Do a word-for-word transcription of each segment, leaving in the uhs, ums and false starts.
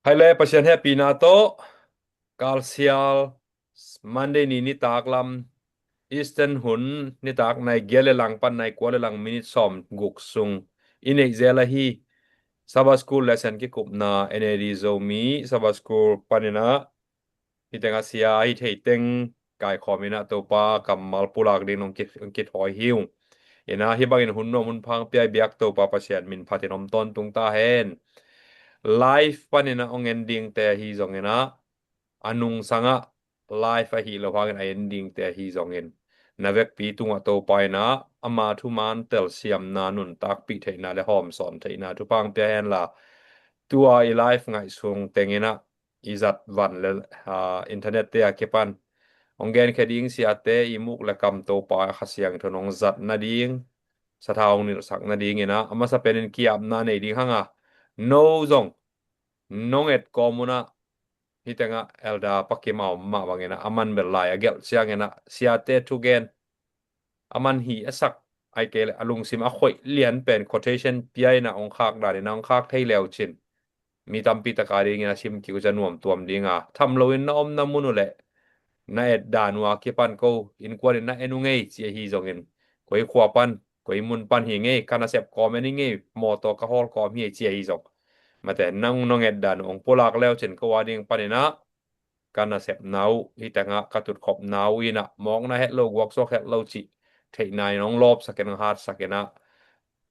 Hai le Pasian hehpihna tawh, kalsial Monday ni nitak lam, Eastern hun nitak nai giat le lang pan nai kua le lang minit sawm guk sung i neih zel ahi Sabbath School lesson kikupna N A D Zomi Sabbath School panin ah hih teng a sia ahi thei teng kaikhawm in ah Topa kammal pulak ding nong ki, nong kithawi hi ung. In ah hih bangin hun nuam hun phang pia i biak Topa Pasian min phatin om tawntung ta hen. Live panin ah hong en dingte ahi zongin ah, a nungsang ah live ahi lo hangin a en dingte ahi zongin, na vekpi tungah Topa in ah ama thuman telsiamna nuntakpih theihna le hawmsawn theihna thupha hong pia hen la, tua i live ngaihsung teng in ah i zat van le, ah, internet te a kipan hong genkhia ding siate i muk le kam Topa Kha Siangtho in hong zat nading, sathau hong nilhsak nadingin ah a masa penin ki-apna nei ding hang a, no zong nong et kawm un ah, hih teng ah Elder Pa Kim a om mah bangin ah, aman bel lai a gelh ciangin ah siate thugen, aman hi a sak, ahih kei leh a lungsim a khoih lian pen quotation pia in ah hong khak dan in ah hong khak thei le uh cin, mi tampi tak a dingin a sim kik uh ciang nuam tuam ding a, tham loin na omna mun uh leh na et dan uh a kipan ko innkuan in na en uh ngei ci ahi zongin, koi khua pan, koi mun pan hi ngei, ka nasep kawm en hi ngei, mawtaw ka hawl kawm hi ci ahi zong, mate, nang nong et dan uh hong pulak le uh cin ko a ding panin ah ka nasepna uh, hih teng ah ka tutkhopna uh in ah mawkna het lo, guaksuak het lo cih theihna in hong lawpsak in, hong hatsak in ah,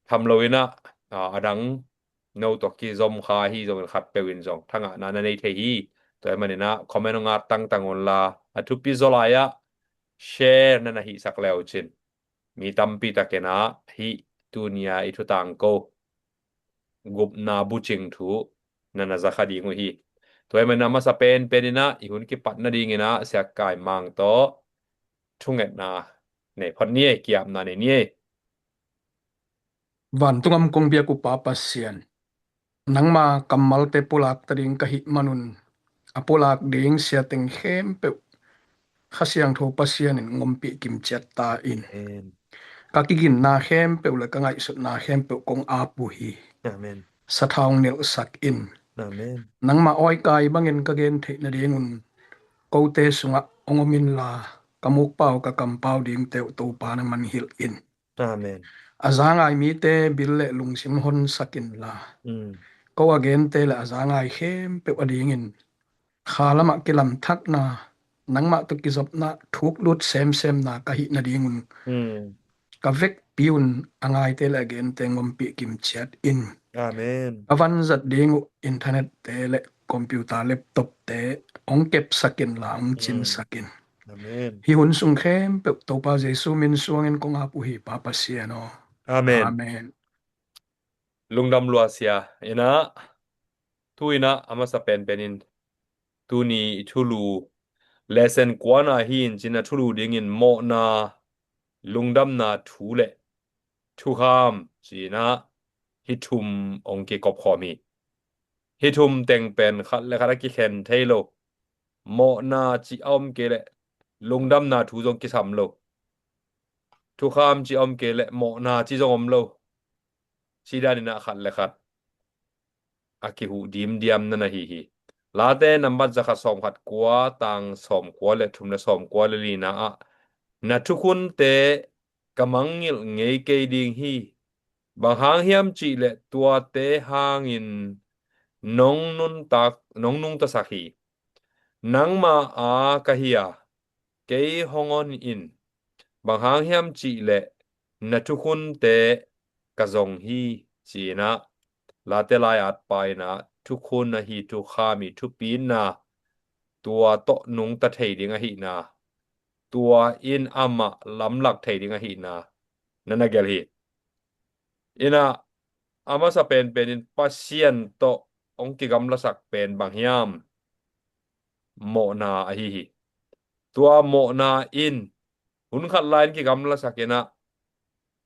tham loin ah, ah, a dang no tawh kizom kha ahi zongin khatpeuh in zong thangahna na nei thei hi. Tua ahih manin ah comment hong at tangtang un la, a thupi zaw lai ah share na na hihsak le uh cin, mi tampi tak in ah hih tuni a i thutangko gupna bucing thu na na za kha ding uh hi. Tua ahih manin ah a masa penpen in ah i hun kipat nadingin ah Sia Kai Mang tawh thungetna nei phot ni ei, ki-apna nei ni ei. Vantung a om kong biak uh Pa Pasian, nangma kammalte pulak ta ding ka hih man un, a pulak ding sia teng khempeuh Kha Siangtho Pasian in hong ompih kimciat ta in. Amen. Ka kiginna khempeuh le ka ngaihsutna khempeuh kong ap uh hi. Amen. Sathau hong nilhsak in. Amen. Nangma awi kai bangin ka gen theih nading un kote sungah hong om in la, ka mukpau ka kampau dingte uh Topa na manhilh in. Amen. A za ngai mite bil le lungsim honsak in la, mm, ko a gente le a za ngai khempeuh a dingin kha lamah kilamthakna, nangmah tawh kizopna, thuklut semsemna ka hih nading un, mm, ka vekpi un a ngaite le a gente hong ompih kimciat in. Amen. Ka vanzat ding uh internet te le computer, laptop te hong kepsak in la, hong, mm, cinsak in. Amen. Hih hun sung khempeuh Topa Jesu min suangin kong ap uh hi Pa Pasian aw. Amen. Amen. Lungdam lua Sia. In ah, tu in ah a masa penpen in tuni i thulu, lesson kuana hi in cin a thulu dingin mawhna, lungdamna thu le thukham ci in ah hih thum hong kikop khawm hi. Hih thum teng pen khat le khat a kikhen thei lo. Mawhna ci a om kei leh lungdamna thu zong kisam lo. Thukham ci a om kei leh mawhna ci zong om lo. Ci dan in ah khat le khat a kihuh dimdiam na na hi hi. Late nambat zakhat sawmkhat kua, tang sawmkua le thum le sawmkua le lina ah, na thukhunte ka mangngilh ngei kei ding hi. Bang hang hiam cih leh tuate hangin nong nuntak, nong nungtasak hi. Nangma a ka hi a, kei hong hon in. Bang hang hiam cih leh na thukhunte ka zong hi, ci in ah Late lai-at pa in ah thukhun ahi, thukham hi, thupina, tua tawh nungta thei ding ahihna, tua in amah lamlak thei ding ahihna na na gelh hi. In ah a masa penpen in Pasian tawh hong kigamlasak pen bang hiam? Mawhna ahi hi. Tua mawhna in hun khat lai-in kigamlasak in ah,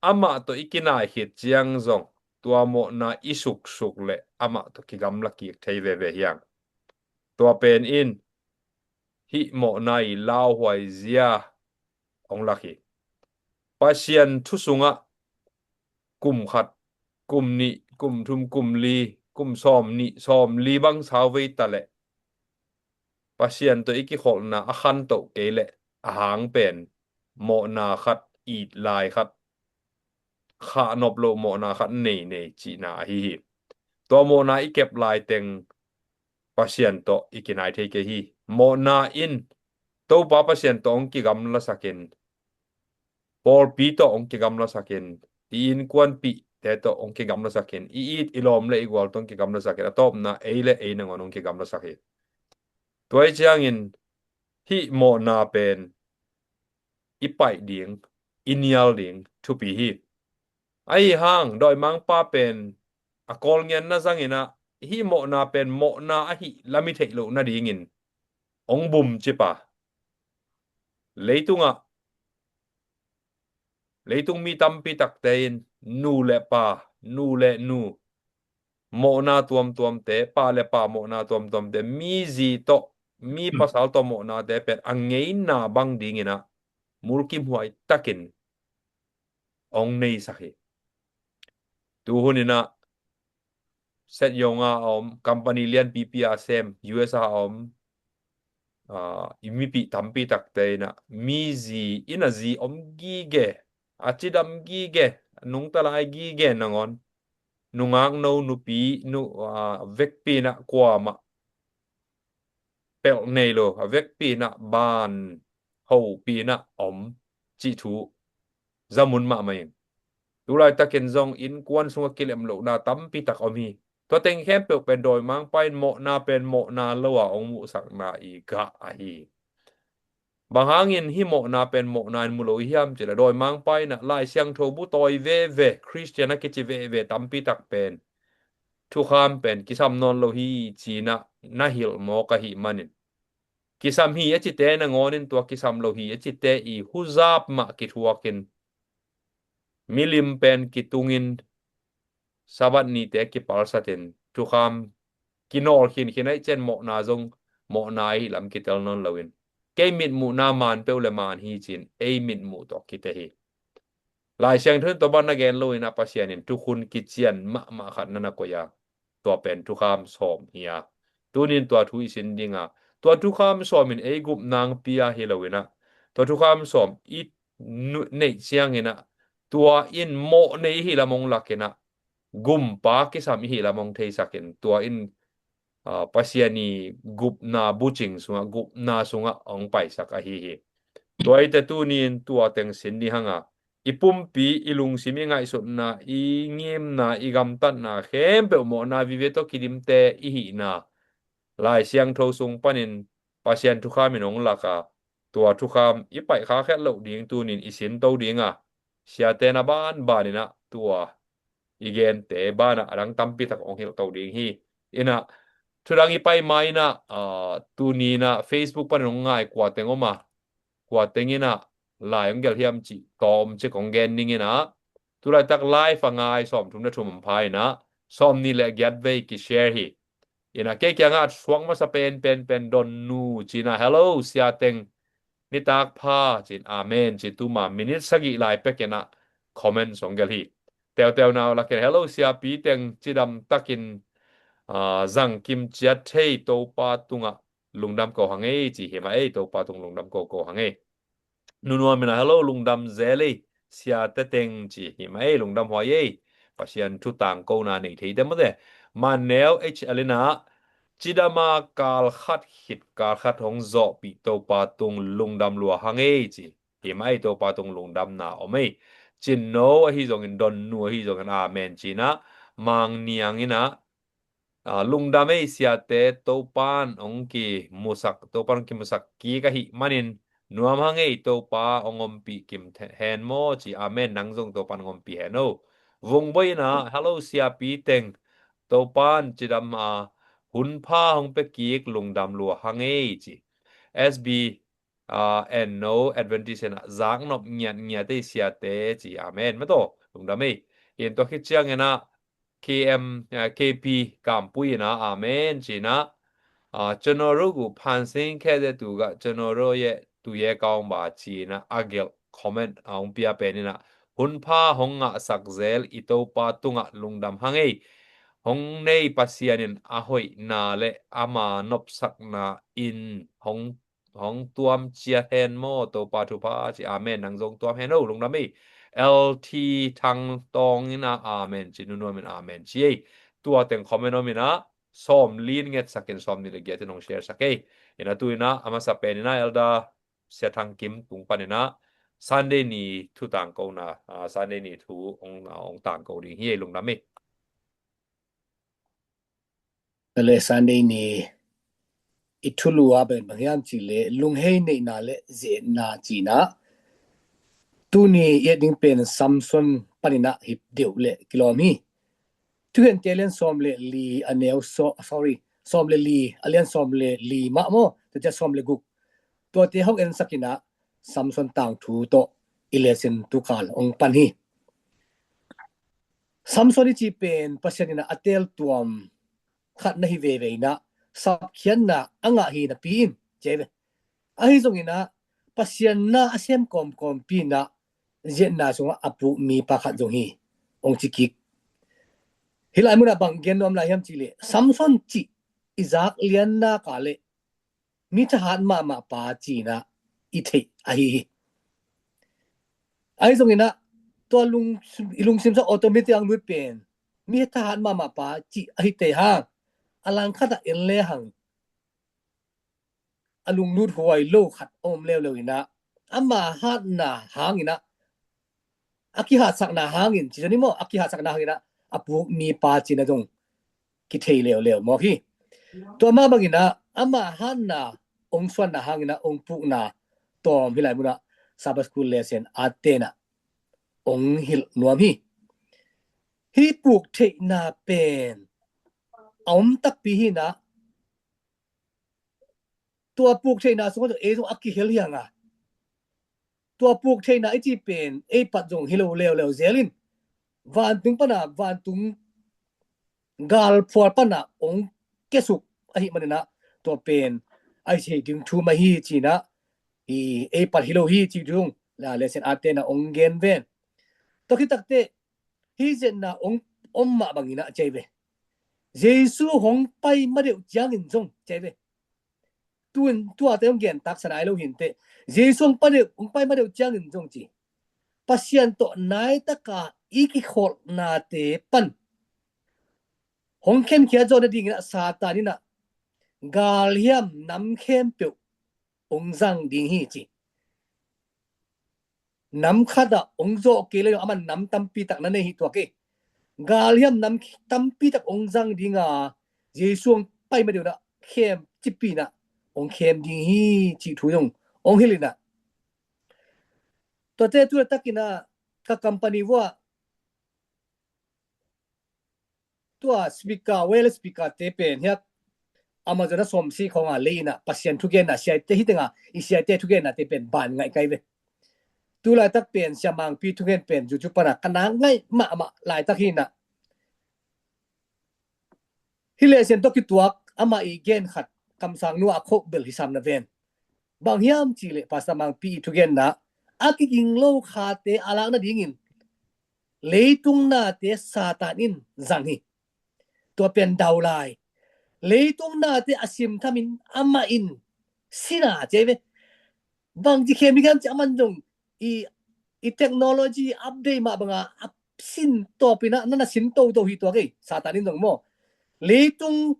amah tawh i kinai khit ciang zong tua mawhna i suksuk leh amah tawh kigamla kik thei veve hi hang. Tua pen in hih mawhna i lauhuai zia hong lak hi. Pasian thu sungah kum khat, kum nih, kum thum, kum li, kum sawm nih sawm li bang sau vei ta leh Pasian tawh i kikholhna a khantoh kei leh a hang pen mawhna khat, it lai khat, khah nop loh mawhna khat nei nei cihna ahi hi. Tua mawhna i kep lai teng Pasian tawh i kinai thei kei hi. Mawhna in Topa Pasian tawh hong kigamlasakin, pawlpi tawh hong kigamlasakin, i innkuanpihte tawh hong kigamlasakin, i it i lawm le i gual tawh hong kigamlasakin, a tawpna ei le ei nangawn hong kigamlasak hi. Tua hi ciangin hih mawhna pen i paih ding, i nial ding thupi hi. Ahi hang dawimangpa pen a kawlngianna zangin ah hih mawhna pen mawhna ahi lam i theih loh nadingin hong bum cip a, leitungah leitung mi tampi takte in nu le pa, nu le nu, mawhna tuamtuamte, pa le pa mawhna tuamtuamte, mi zi tawh, mi pasal tawh mawhnate pen a ngeina bang dingin ah mulkimhuai takin hong neisak hi. Tuhun in ah Set Yong a om, company lianpipi a sem, U S a om, ah, i mipi tampi takte in ah mi zi in a zi om gige, a cidam gige, nungta lai gige nangawn, nungakno, nupi, nu, ah, vekpi in ah kuamah pelh nei lo, a vekpi in ah ban hopi in ah om cih thu zamun mahmah in. Tulaitakin zong innkuan sungah kilem lohna tampi tak om hi. Tua teng khempeuh pen dawimangpa in mawhna pen mawhna lo a hong muhsakna i gah ahi. Bang hangin hih mawhna pen mawhna in mu lo i hiam cih leh dawimangpa in ah Lai Siangtho bu tawi veve, Khristian a kici veve tampi tak pen thukham pen kisam nawn lo hi ci-in ah na hilh mawk ahih manin, kisam hi a cite nangawn in tua kisam lo hi a cite i huzap mah kithuakin milim pen kitungin Sabbath nite kipalsatin thukham kinawl khinkhin ahih ciang mawhna zong mawhna ahi lam kitel nawn loin, kei mitmuhna man peuh le man hi ci-in ei mitmuh tawh kite hi. Lai Siangtho in tua bang na gen lo in ah Pasian in thukhun kician mahmah khat na na koih a, tua pen thukham sawm hi a, tunin tua thu i sin ding a, tua thukham sawm in ei gupna hong pia hi lo in ah, tua thukham sawm i nu-, neih ciangin ah tua in mawh nei i hih lam hong lak in ah, gumpa kisam i hih lam hong theisak in, tua in, ah, Pasian i gupna bucing sungah, gupna sungah hong paisak ahi hi. Tua hi teh tunin tua teng sin ding hang a, i pumpi, i lungsim, i ngaihsutna, i ngimna, i gamtatna khempeuh mawhna vive tawh kidimte i hihna Lai Siangtho sung panin Pasian thukham in hong lak a, tua thukham i paih khak het loh ding tunin i sin to ding a, siate na banban in ah tua i gente banah a dang tampi tak hong hilh to ding hi. In ah, thudang i pai ma in ah, ah, tuni in ah Facebook panin hong ngai kua teng om a, kua teng in ah lai hong gelh hiam cih tawm cik hong gen ning in ah, tulaitak live a ngai sawmthum le thum om pha in ah, sawmnih le giat vei kishare hi. In ah kei kiangah a suak masa pen, pen, pen Don Nu ci-in ah, "Hello, Sia Teng, nitak pha," ci-in, "Amen," ci-in tuma minute sagih lai pek in ah comment hong gelh hi. Teuteu nau lakin, "Hello, Siapi Teng, cidam takin, ah, zangkim ciat thei, Topa tungah lungdam ko hang ei," ci hi mah ei, "Topa tung lungdam ko ko hang ei." Nunuam in ah, "Hello, lungdam zel ei, Sia Te Teng," ci hi mah ei, "Lungdam huai ei, Pasian thu tangkona nei thei te maw te." Maneu H L in ah, "Cidam a kal khat khit kal khat hong zawhpih Topa tung lungdam lua hang ei," ci hi mah ei, "Topa tung lungdamna om ei." Cin No ahi zongin, Don Nu ahi zongin, "Amen," ci-in ah, Mang Niang in ah, ah, "Lungdam ei, Siate, Topan hong kimusak, Topan hong kimusak kik ahih manin nuam hang ei, Topa hong ompih kim the-, hen maw," ci, "Amen, nang zong Topan hong ompih hen o." Vung Boih in ah, "Hello, Siapi Teng, Topan cidam a hun pha hong pia kik, lungdam lua hang ei," ci. S B, ah, and No Adventist in ah, "Zaknop ngiatngiat ei, Siate," ci, "Amen maw te, lungdam ei." In tua khit ciangin ah, K M, ah, K P Kampui in ah, "Amen," ci-in ah, ah, "Chonoro gu phansing khe de tu ga, Chonoro ye tu ye kaung ba," ci-in ah a gelh comment a hong pia pen in ah, "Hun pha hong ngahsak zel i Topa tungah lungdam hang ei. hong nei Pasian in a hoihna le ama nopsakna in hong, hong tuam ciat hen maw, Topa thupha ci. Amen. Nang zong tuam hen o, lungdam ei. L T Thang Tawng in ah amen ci, Nu Nuam in amen ci ei. Tua teng comment om in ah sawm li in ngetsak in, sawm nih le giat in hong share sak ei. In ah tu in ah a masa pen in ah Elder Sia Thang Kim tung pan in ah Sunday ni thu tangkona, ah, Sunday ni thu hong, hong tangko ding hi ei, lungdam ei. Le Sunday ni i thulu a pen bang hiam cih leh lunghei neihna le ze-etna ci in ah, tuni i et ding pen Samson pan in ah hip deuh le kilawm hi. Thukhente a lian sawm le li a neu sawm, sorry, sawm le li, a lian sawm le li mah maw, tua ciang sawm le guk. Tuate hong ensak in ah Samson tangthu tawh i lesson tukal hong pan hi. Samson i cih pen Pasian in ah a teltuam khat na hi veve in ah, sapkhiatna a ngah hi napi in, ci ei ve. Ahi zongin ah Pasian na a sem kawmkawmpi in ah ze-etna sungah a puk mipa khat zong hi, hong ci kik. Hih lai munah bang gen nuam lai hiam cih leh Samson cih i zak lianna ka le mi thahat mahmah pa ci in ah i theih ahi hi. Ahi zongin ah tua lung, i lungsim sung automatic ang lut pen mi thahat mahmah pa cih ahi tei hang, a langkhat ah en le hang a lunglut huai lo khat om leuleu in ah, ama hatna hangin ah, a kihatsakna hangin, ci zong ni maw, a kihatsakna hangin ah a puk mipa ci in ah zong kithei leuleu mawk hi. Tua mah bangin ah ama hatna hong suanna hangin ah hong pukna tawm hih lai munah Sabbath School lesson a ten ah hong hilh nuam hi. Hih puk theihna pen a om takpi hi in ah, tua puk theihna sungah ei zong a kihel hi hang a, tua puk theihna i cih pen ei pat zong hi lo leuleu zel in, vantung pan ah, vantung galphual pan ah hong kiasuk ahih manin ah, tua pen a hi thei ding thu mah hi ci in ah, i ei pat hi lo hi cih thu zong la lesson a ten ah hong gen ven. Tua khit takteh hih ze-etna hong om mah bangin ah, ci ei ve, Jesu hong pai ma deuh ciangin zong, ci ei ve, tu in tuate hong gen taksa nai lo hi inteh, Jesu hong pai deuh, hong pai ma deuh ciangin zong ci, Pasian tawh nai taka i kikholhnate pan hong khenkhiat zawh nadingin ah Satan in ah galhiam nam khempeuh hong zang ding hi ci. Nam khat ah hong zawh kei le zong aman nam tampi tak na nei hi tuak hi. Galhiam nam tampi tak hong zang ding a, Jesu hong pai ma deuh in ah khem cipi in ah hong khem ding hi cih thu zong hong hilh in ah, tuate tu laitak in ah ka company vuah tua speaker, wireless speaker te pen hiak Amazon a sawm si khong a lei in ah Pasian thugenna, siate hi teng a i siate thugenna te pen ban ngaih kai ve. Tu laitak pen Sia Mangpi thugen pen YouTube pan a ka nak ngaih mahmah laitak hi in ah, hih lesson tawh kituak amah i gen khat kamsang nu a khoh bel hi sam na ven. Bang hiam cih leh Pastor Mangpi i thugenna, a kiging lo khate a lak nadingin leitung nate Satan in zang hi. Tua pen dau lai. Leitung nate a simthamin amah in sin a, ci ei ve. Bangci khem ding hiam cih leh aman zong i, i technology update mah banga a sin tawpin ah na na sin toto hi tuak ei, Satan in zong maw. Leitung,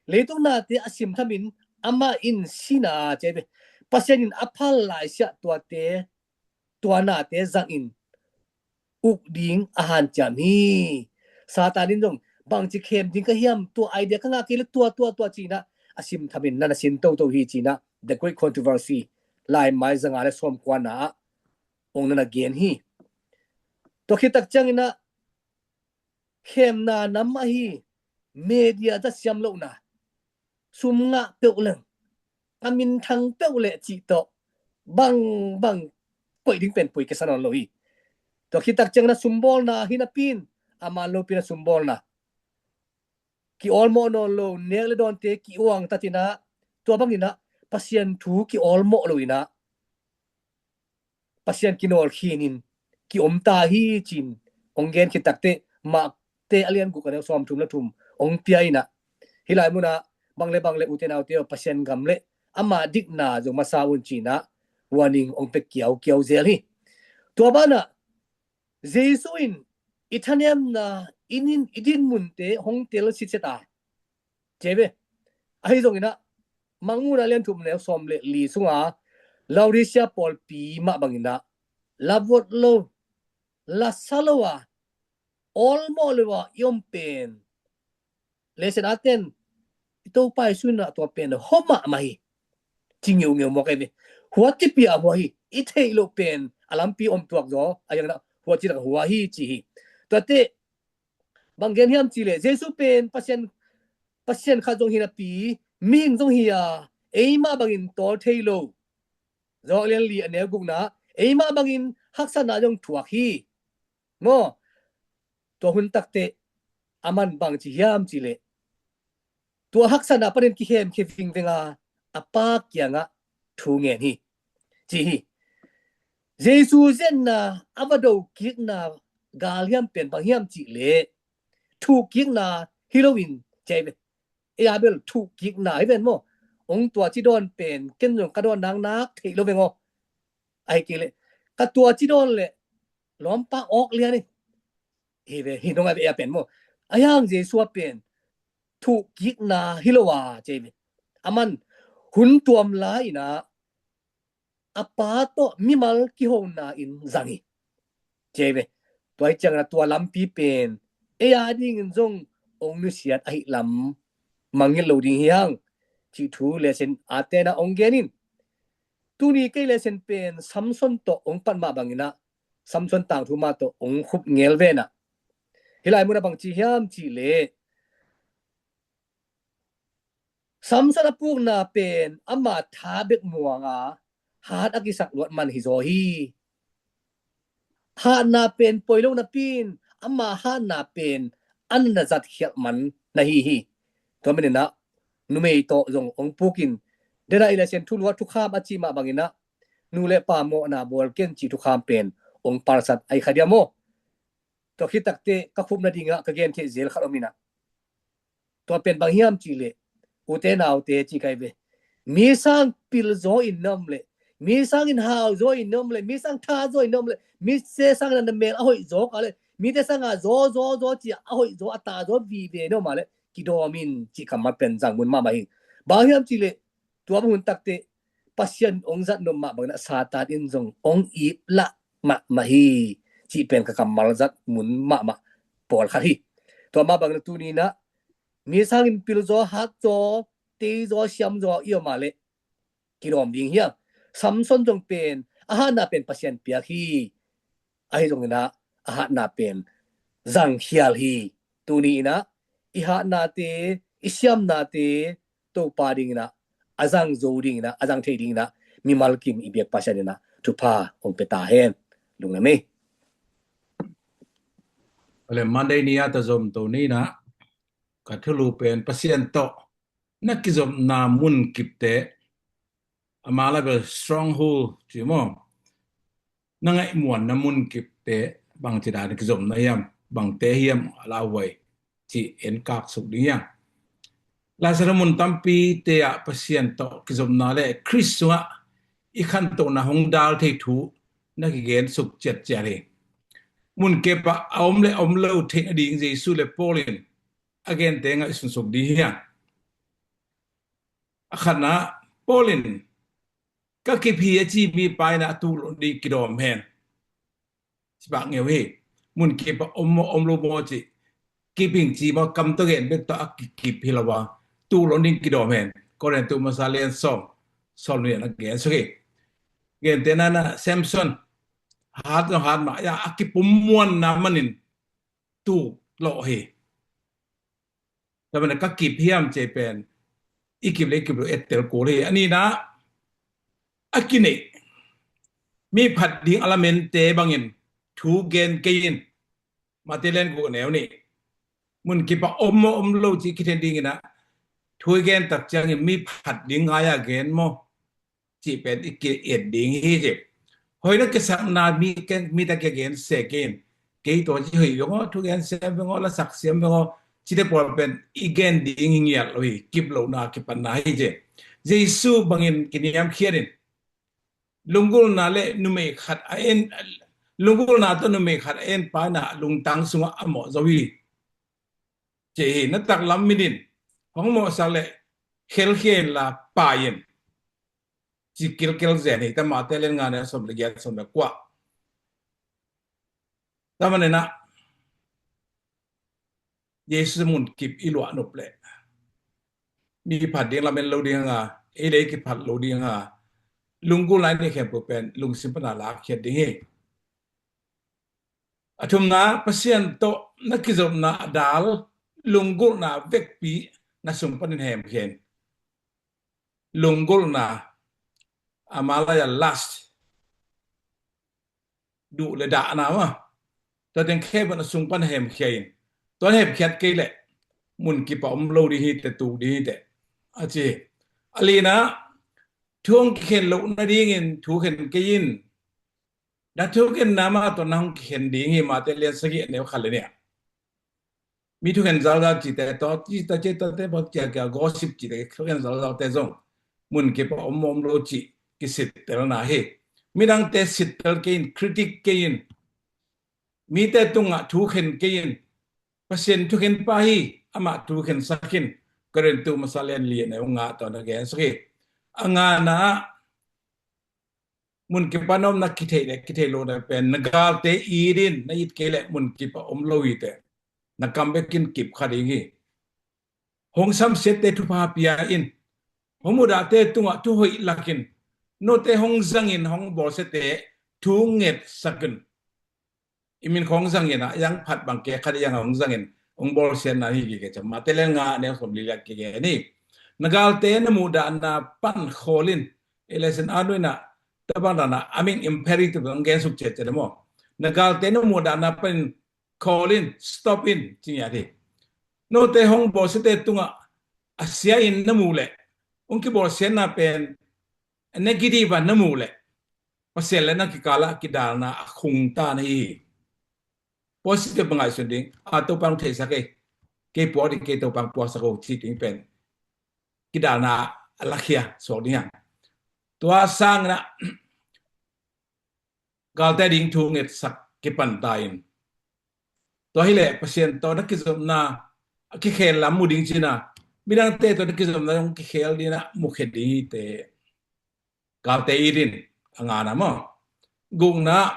leitung nate a simthamin amah in sin a, ci ei ve. Pasian in a phal laisiah tuate, tua nate zangin uk ding a hanciam hi. Satan in zong bangci khem ding ka hiam, tua idea ka ngah kei le tua, tua, tua ci in ah a simthamin na na sin toto hi ci in ah The Great Controversy, laimai zanga le sawmkuana ah hong na na gen hi. Tua khit tak ciangin ah khemna nam ahi media za siam lohna, sum ngah peuh leng, a minthang peuh leh cih tawh bang bang koih ding pen poi kisa nawn lo hi. Tua khit tak ciangin ah sumbawlna hi napi in, a man lopi in ah sumbawlna, ki-awlmawh nawn lo, nek le dawnte ki-uang tatin ah, tua bangin ah Pasian thu ki-awlmawh lo in ah Pasian kinawl khin in ki-om ta hi ci in hong gen khit takteh mah Korinthte a lian guk a neu sawmthum le thum hong pia inah, hih lai munah bang le bang le ute naute aw, Pasian gam le ama dikna zong masa un cinah warning hong pia kiaukiau zel hi. Tua banah Jesu in i thanemna in, in i din munte hong tel sitset a, ci ve. Ahi zonginah Mangmuhna lian thum neu sawm le li sunga Laodicea pawlpi mah banginah la vot lo, la sa lo a, awlmawh lo a i om pen Lesen a ten i Topa Jesu in ah tua pen hua mahmah hi. Ci ngeungeu mawk ei ve. Hua cipi a hua hi. I theih loh pen a lampi om tuak zaw a, iang inah hua ci tak hua hi ci hi. Tuate bang gen hiam cih leh Jesu pen Pasian, Pasian khat zong hi napi, mihing zong hi a, eimah bangin tawl thei lo. Zawk lian li a neu gukna, eimah bangin haksatna zong thuak hi. Maw, tua hun takteh a man bang ci hiam cih leh tua haksatna panin kihemkhia vingveng a, a Pa kiangah thu ngen hi, ci hi. Jesu zetna a va do kikna gal hiam pen bang hiam cih leh thuh kikna hi loin, ci hi ve. Ei a bel thuh kikna hi ven maw. Ong tua ci dawn pen ken zong ka dawn naknak thei lo veng aw. Ahi kei leh ka tua ci dawn leh lawmpa awk lian hi. Hi ve, hi dong a ve a pen maw. A hiang Jesu a pen thuh kikna hi lo a, ci hi ve. A man hun tuam lai inah a Pa tawh mimal kihona in zang hi, ci hi ve. Tua hi ciangin a tua lampi pen ei a dingin zong ong nusiat ahih lam mangngilh lo ding hi hang, cih thu lesen a tenah ong gen in. Tuni kei lesen pen Samson tawh ong pat mah banginah Samson tangthu mah tawh ong khup ngel venah, hih lai munah bang ci hiam cih leh Samson a pukna pen ama tha bek muanga hat a kisak luat man hi zaw hi. Hatna pen poi lo napi in ama hatna pen an na zat khialh man na hi hi. Tua maninah numei tawh zong ong pukin, denah i lesen thuluat thukham a cih mah banginah nu le pa mawhna bawl ken cih thukham pen ong palsat ahi kha diam aw. Tua khit takteh ka khup nadingah ka gen theih zel khat om inah, tua pen bang hiam cih leh ute naute ci kai ve. Mi sang pil zaw in na om leh, mi sang in hau zaw in na om leh, mi sang tha zaw in na om leh, mite sang in na mel a hoih zaw ka leh, mite sang a zaw zaw zaw ci a hoih zaw a ta zaw vive na om a leh kidawm in cih kammal pen zang mun mahmah hi. Bang hiam cih leh tua bang hun takteh Pasian ong zat nop mah banginah Satan in zong ong ip lah mahmah hi, cih pen ka kammal zat mun mahmah pawlkhat hi. Tua mah banginah tuni inah mi sangin pil zaw, hat zaw, tei zaw, siam zaw i om a leh kidawm ding hi a. Samson zong pen a hatna pen Pasian piak hi. Ahi zonginah a hatna pen zangkhial hi. Tuni inah i hatnate, i siamnate Topa dinginah a zang zo dinginah, a zang thei dinginah mimal kim i biak Pasian inah thupha hong pia ta hen. Lungdam ei. Ole Monday ni a ta zom to ni inah ka thulu pen Pasian tawh na kizopna munkipte, a mala bel stronghold ci maw, na ngaihmuanna munkipte bangci dan kizopna hiam, bangte hiam a lauhuai cih en kak suk ding hiam. Laisana mun tampite ah Pasian tawh kizopna le Khrist sungah i khantohna hong dal thei thu na kigen suk ciatciat hi. Munkip ah a om le om lo theih nading Jesu le Paul in a gente ngaihsun suk ding hiam. A khatna, Paul in ka kip hi a ci mipa inah a tuh loh ding kidawm hen. Sipak ngeu hi. Munkip ah om maw om lo maw ci, kip ing ci maw, kam tawh gen bek tawh a kikip hi lo a, tuh loh ding kidawm hen. Korintu masa lian sawm, sawm lian a gen suk hi. Gente nanah Samson hat zong hat mah a, a kipum muanna manin tuh loh hi. Tua manin ka kip hiam ci pen i kip le i kip lo et tel kul hi. A nihna, a kineih mi phat ding a lamente bangin thu gen kei in. Mate lian guk neu nih. Munkip ah om maw om lo cih kithen dinginah thu i gen tak ciangin mi phat ding ngai a gen maw cih pen i ki-et ding hi ci. Hoih na kisakna mi, mite kigen se kei in. kei tua ci hoih veng aw, thugen siam veng aw, lasak siam veng aw, cite pawl pen i gen ding hi ngiat lo hi, kip lohna kipatna hi ci. Jesu bangin kiniamkhiat in, lunggulhna le numei khat a en, lunggulhna tawh numei khat a en pa in a lungtang sungah a mawh zo hi. Ci hi, na taklam mit in hong mawhsak le khelkhia inla pai in, ci kilkel zen hi. Tua Mate lian nga, neu sawm le giat, sawm le kua. Tua manin a, Jesu munkip i luah nop leh mi phat ding lamen lo ding hang a, ei le ei kiphat lo ding hang a, lunggulhna i neih khempeuh pen lungsim pan a lakkhiat ding hi. A thumna, Pasian tawh na kizopna a dal lunggulhna vekpi na sung panin hemkhia in. Lunggulhna, a Malay a lust, duh le dahna mah, tua teng khempeuh na sung pan hemkhia in. Tua hemkhiat kei leh munkip ah om lo ding hi teh, tuk ding hi teh, a ci hi. A lina, thu hong kikhen loh nadingin thu khen kei in. Na thukhenna mah tawh na hong kikhen ding hi. Mate lian sagih, neu khat le nih ah. Mi thukhen zalzal cite tawh, cite, cite, te pawl kia, kia, gossip cite, thukhen zalzalte zong munkip ah om, om lo cih kisittelna hi. Midangte sittel kei in, critic kei in. Mite tungah thukhen kei in. Pasian thukhen pa hi, amah thukhensak in. Korintu masa lian li, neu nga tawh na gensak hi. A ngana ah, munkip ah na omna kitheih le kitheih lohna pen na galte it in, na it kei leh munkip ah om lo hi teh. Na kam bekin kip kha ding hi. Hong samsiatte thupha pia in. Hong mudahte tungah thu hoih lak in. Note hong zangin hong bawlsiate thu ngetsak in. I min khawng zangin a, yang phat bang ke khat yang hong zangin hong bawlsiatna hi kikei ciang. Mate lian nga, neu sawm li liat kikei ni. Na galte na muhdahna pan khawl in. Ei le sin a nuina, tua bang dana, a ming imperative hong gensuk ciatciat maw. Na galte na muhdahna pan khawl in, stop in, ci ngiat hi. Note hong bawlsiate tungah a sia in na muh leh, hong kibawlsiatna pen negative a na muh leh, Pasian le na kikal ah kidalna a khungta na hi hi. Positive ngaihsun ding, a Topa hong theihsak ei, kei puak ding, kei Topa hong puaksak o ci ding pen kidalna a lakhia suak ding hi hang. Tua sangin a, galte ding thu ngetsak kipan ta in. Tua hi leh Pasian tawh na kizopna a kikhel lam mu ding cihna, midangte tawh na kizopna hong kikhel ding a, mukhia ding hi teh. Galte it in, a ngana maw. Gukna,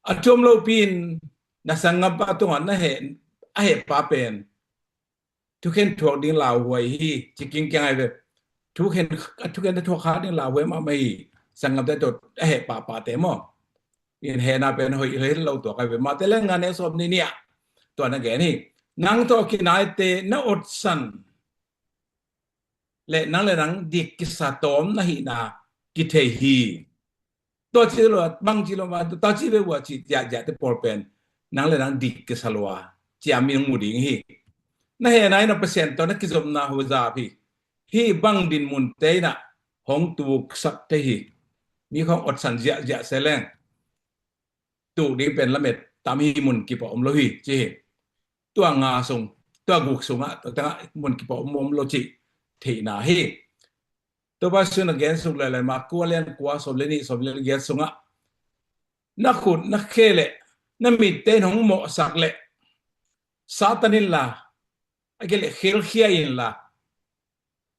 a thuam lopi in na sanggampa tungah na heh, a heh pa pen thukhen thuak ding lauhuai hi, ci kingkiang ai ve. Thukhen, a thukhen thuak kha ding lauhuai mahmah hi. Sanggamte tawh a heh pahpahte maw. In hehna pen hoih, hoih lo tuak ai ve. Mate lian nga, neu sawm nih nih ah tua na gen hi. Nang tawh kinaite na otsan le nang le nang dik kisa tawm na hihna kithei hi. Tua ci lo, bang ci lo ma, tua ci ve ua ci, ziahziahte pawl pen nang le nang dik kisa lo a, ci a mi hong mu ding hi. Na hehna in a Pasian tawh na kizopna huzap hi. Hih bang dinmunte in a hong tuksak thei hi. Mi khawng otsan ziahziah se leng, tuk ding pen lamet tam hi, munkip ah om lo hi, ci hi. Tua nga sung, tua guk sungah, tua tengah munkip ah om, om lo cih theihna hi. Topa Jesu in a gensuk lailai, Mark kua lian kua, sawm le nih, sawm le giat sungah, na khut, na khe le na mitte in hong mawhsak leh Satan in la, a kei le khelkhia in la,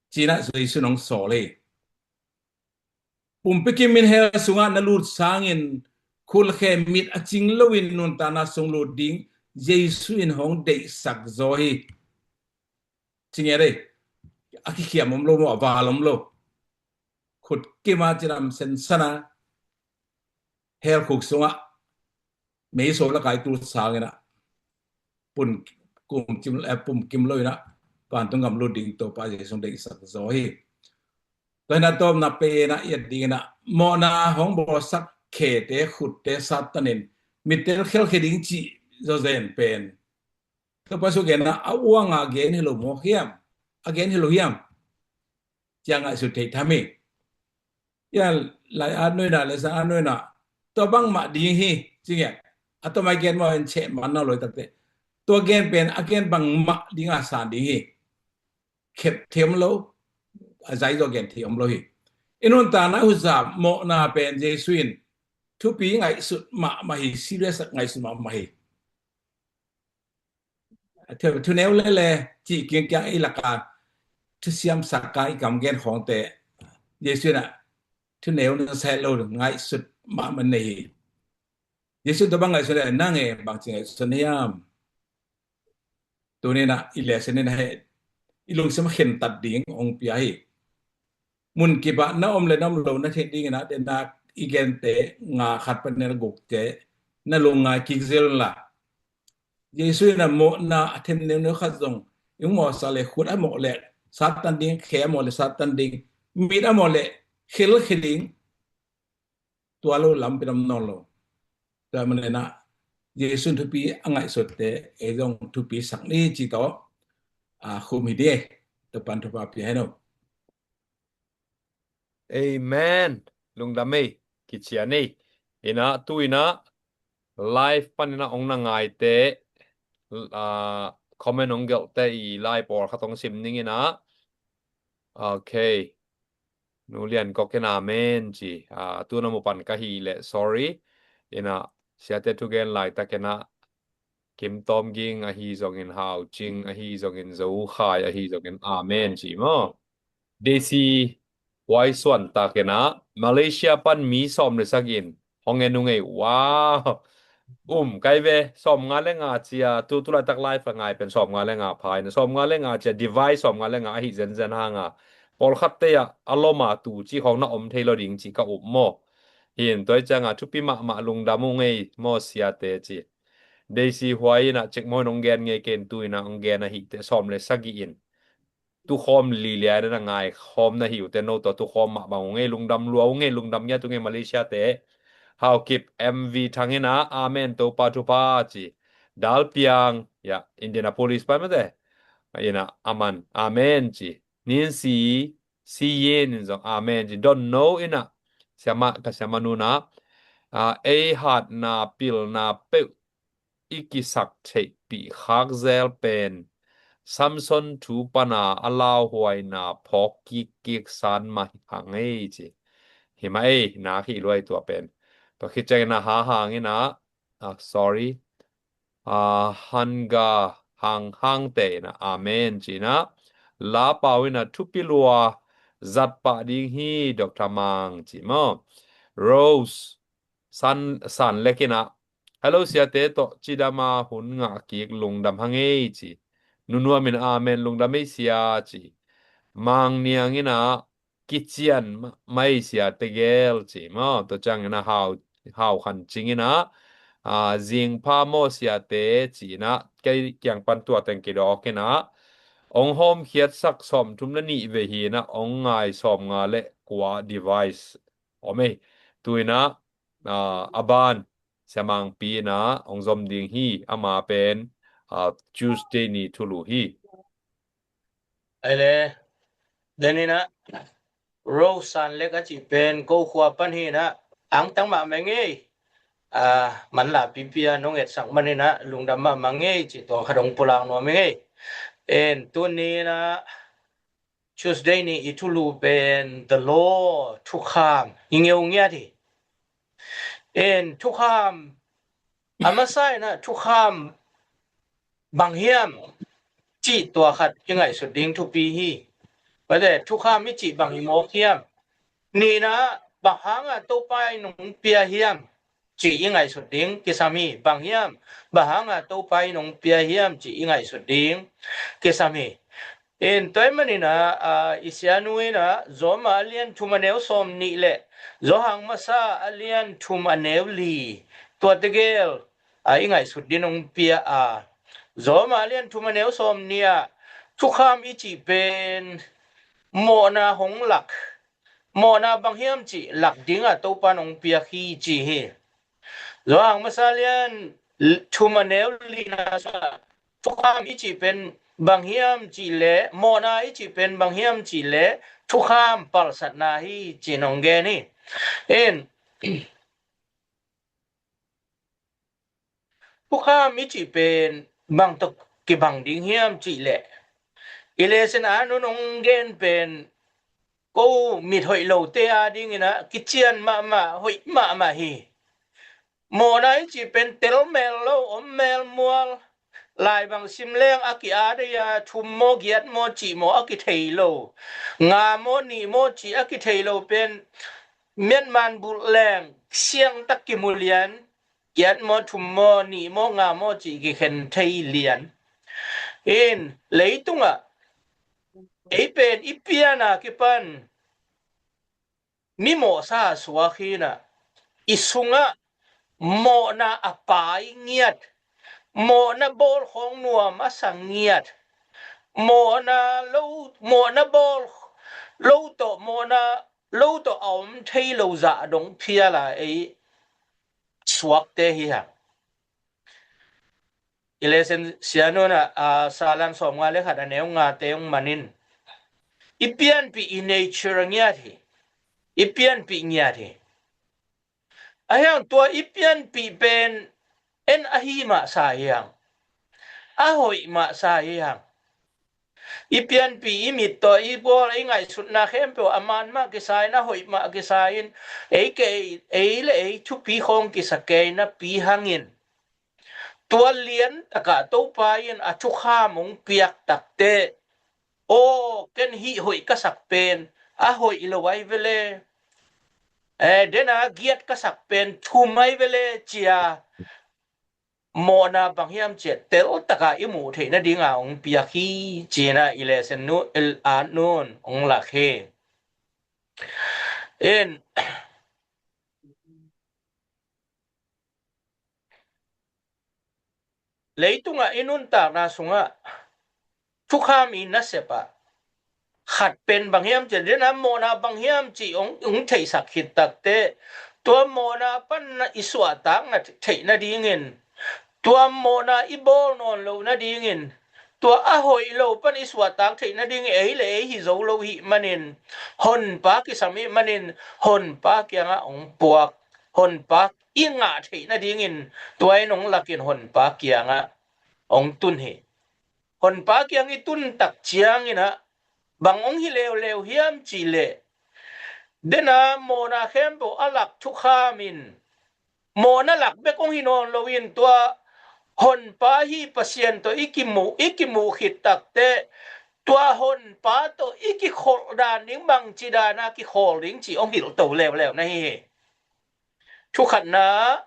ci-in a Jesu in hong sawl hi. Pumpi kim in hell sungah na lut sangin khut le khe mit a cing loin nuntakna sung lut ding Jesu in hong deihsak zaw hi. Ci ngiat ei, a kikhiam om lo maw, a val om lo. Khut kim a cidam sensan a, hell khuk sungah meiso lakai tul sangin a, pum kim, eh, pum kim lo in a, vantung gam lut ding Topa Jesu deihsak zaw hi. Tua hi in a, tawpna pen a, i et ding in a, mawhna hong bawlsak khete, khutte Satan in mitte khelkhia ding cih zawzen pen Topa Jesu genna a uang a gen hi lo maw hiam? A gen hi lo hiam? Ci-a ngaihsut theih tham hi. Ia, lai a nuina, lesa a nuina, tua bangmah ding hi, ci ngiat. A tawm a gen mah in cheh man nawn lo hi takte. Tua gen pen a gen bangmah ding a san ding hi. Khep thei om lo, a zai zaw gen thei om lo hi. I nuntakna uh zah mawhna pen Jesu in thupi ngaihsut mahmah hi, serious ngaihsut mahmah hi. Thu, thuneu lele cih kiangkiang i laka thusiam saka i kam gen khawngte Jesu in ah thuneu na seh lo ngaihsut mahmah nei hi. Jesu tua bang ngaihsun le nang e bangci ngaihsun hiam? Tuni in ah i lesson in ah he i lungsim a khentat ding hong pia hi. Munkip ah na om le na om lo na theih ding in ah denak i gente nga khat panin a gukte na lungngai kik zel la. Jesu in ah mawhna a them neuneu khat zong i hong mawhsak le khut a mawh le satan ding, khe a mawh le satan ding, mit a mawh le khel khe ding. Tua lo lam pen om nawn lo. Tua manin ah Jesu in thupi a ngaihsutte ei zong thupi sak ni ci tawh a khum hi ding. Topan thupha pia hen aw. Amen. Lungdam ei, kician ei. In ah tu in ah live panin ah ong na ngaite, ah, comment ong gelhte i lai pawlkhat ong sim ning in ah. Ok. Nu Lian Kok in amen ci. Ah, tu na mu pan ka hi leh sorry. In ah siate thugen laitak in ah Kim Tawm Ging ahi zongin, Hau Cing ahi zongin, Zo Khai ahi zongin amen ci maw. Desi Huai Suan tak in ah Malaysia pan mi sawm le sagih in hong en uh ngei. Wow. Um, kai ve, sawmnga le nga cia, tu, tu laitak live a ngai pen sawmnga le nga pha in, sawmnga le nga cia device sawmnga le nga ahi zenzen hang a pawlkhatte ah a lom a tu ci khawng na om thei lo ding ci ka up maw. Hin tua i ciang a thupi mahmah, lungdam uh ngei maw siate ci. Desi Huai in ah Cikmawh in ong gen ngei, ken tu in ah ong gen ahi teh, sawm le sagih in tukhawm li lian in a ngaikhawm na hi uh teh, no tawh tukhawm mah bang uh ngei, lungdam lua uh ngei, lungdam ngiat uh ngei Malaysia te. Hau Kip, M V Thang in ah amen, Topa thupha ci. Dal Piang, ya, Indianapolis pan mate in ah aman amen ci. Nin Si, Si Yin in zong amen ci. Don't know in ah, siamah, ka siamah nu in ah, ah, ei hatna pilna peuh i kisak theihpih khak zel pen Samson thu pana a lauhuaina phawk kikkik san mah hi hang ei ci. Hi mah ei, nak hi luai tua pen. Tua khit ciangin a ha hang in ah, ah, sorry. Ah, Hanga Hang Hang te in ah amen ci in ah. La Pau in ah thupi lua, zat pah ding hi Doctor Mang ci maw. Rose San, San Lek in ah, hello siate tawh cidam a hun ngah kik, lungdam hang ei ci. Nu Nuam in amen, lungdam ei sia ci. Mang Niang in ah kician ma-, mai siate gel ci maw. Tua ciangin ah Hau, Hau Khan Cing in ah, ah, zing pha maw siate ci in ah, kei kiang pan tua teng kidawk in ah, ong hawmkhiatsak sawmthum le nih vei hi in ah, ong ngai sawmnga le kua device om ei. Tu in ah, ah, a ban Sia Mang Pi in ah ong zom ding hi, ama pen, ah, Tuesday ni thulu hi. Ei le, den in ah Rose San Lek a cih pen ko khua pan hi in ah, angtang mahmah ngei. Ah, manla pipi a nong etsak man in ah lungdam mahmah ngei ci, tua khat ong pulak nuam ngei. En, tuni in ah Tuesday ni i thulu pen The Law, thukham, i ngeu ngiat hi. En, thukham, a masa in ah thukham bang hiam cih tua khat i ngaihsut ding thupi hi. Tua leh thukham i cih bang hi mawk hiam? Nih in ah bang hang a Topa in ong pia hiam cih i ngaihsut ding kisam hi. Bang hiam, bang hang a Topa in ong pia hiam cih i ngaihsut ding kisam hi. En, tua ahih manin ah, ah, i sianu in ah Rom a lian thum a neu sawm nih le Johan Masa a lian thum a neu li, tua tegel, ah, i ngaihsut ding ong pia a. Rom a lian thum a neu sawm nih ah thukham i cih pen mawhna hong lak, mawhna bang hiam cih lak ding a Topa in ong piak hi ci hi. Johan Masa lian thum a neu li na sung ah thukham i cih pen bang hiam cih leh, mawhna i cih pen bang hiam cih leh thukham palsatna hi ci-in ong gen hi. En, Thukham i cih pen bang tawh kibang ding hiam cih leh, i lesson a nun hong gen pen ko mit hoih lote a dingin ah kician mahmah, hoih mahmah hi. Mawhna i cih pen tel mel lo, om mel mual, lai bang sim leng a ki-a dei a, thum maw giat maw cih maw a kithei lo, nga maw nih maw cih a kithei lo pen miatman bulh leng siangtak kimu lian, giat maw thum maw nih maw nga maw cih kikhen thei lian. In leitungah ei pen i piana kipan mi mawhsa a suak hi in ah, i sungah mawhna a pai ngiat, mawhna bawl khawng nuam a sa ngiat, mawhna lo, mawhna bawl lo tawh, mawhna lo tawh a om thei lo zah dong phial a ei suakte hi hang. I lesson sianun ah, a, Salam sawmnga le khat a neu ngate hong manin, i pianpih i nature a ngiat hi. I pianpih ngiat hi. A hiang tua i pianpih pen en a hi mahsa hi hang. A hoih mahsa hi hang. I pianpih, i mit tawh i bawl, i ngaihsutna khempeuh a man mah kisa in, a hoih mah kisa in, ei kei, ei le ei thupi khawng kisa kei napi hangin, tua lian takah Topa in a thukham hong piak takteh, aw, ken hih hoih ka sak pen a hoih lo ai vele, eh, dena giat ka sak pen thum ai vele cia, mawhna bang hiam ciah tel taka i muh theih nadinga hong piak hi, cina i lesson nu, el, a nun hong lak hi. In, leitungah i nuntakna sungah thukham i nasep ah khat pen bang hiam cih, dena mawhna bang hiam cih hong, hong theihsak khit takteh, tua mawhna pan i suahtak na theih nadingin, tua mawhna i bawl nawn loh nadingin, tua a hoih lo pan i suahtak theih nadingin ei le ei hi zo lo hih manin, honpa kisam hih manin, honpa kiangah hong puak, honpa i ngah theih nadingin, tua in hong lakin honpa kiangah hong tun hi. Honpa kiang i tun tak ciangin ah bang hong hi leuleu hiam cih leh, dena mawhna khempeuh a lak thukham in, mawhna lak bek hong hi nawn loin tua honpa hi Pasian tawh i kimuh, i kimuh khit takteh, tua honpa tawh i kikholh dan ding, bangci dana kikhawl ding cih hong hilh to leuleu na hi hi. Thukhatna,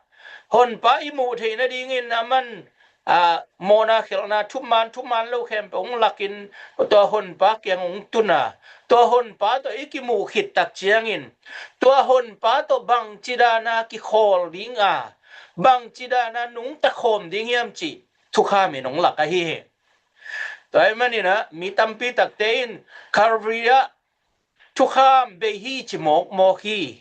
honpa i muh theih nadingin a man, a, mawhna khelhna thuman, thuman lo khempeuh hong lakin, tua honpa kiang hong tun a, tua honpa tawh i kimuh khit tak ciangin, tua honpa tawh bangci dana kikhawl ding a, bangci dana nungta khawm ding hiam cih thukham in hong lak ahi hi. Tua ahih manin ah mi tampi takte in Calvary ah thukham bei hi ci mawkmawk hi.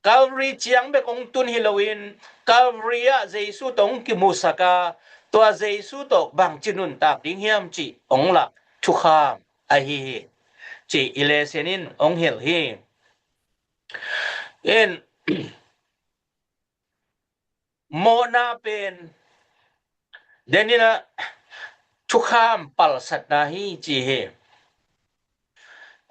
Calvary ciang bek hong tun hi loin, Calvary ah Jesu tawh hong kimusak a, tua Jesu tawh bangci nuntak ding hiam cih hong lak thukham ahi hi, cih i lesson in hong hilh hi. In, mawhna pen, den in ah thukham palsatna hi ci hi.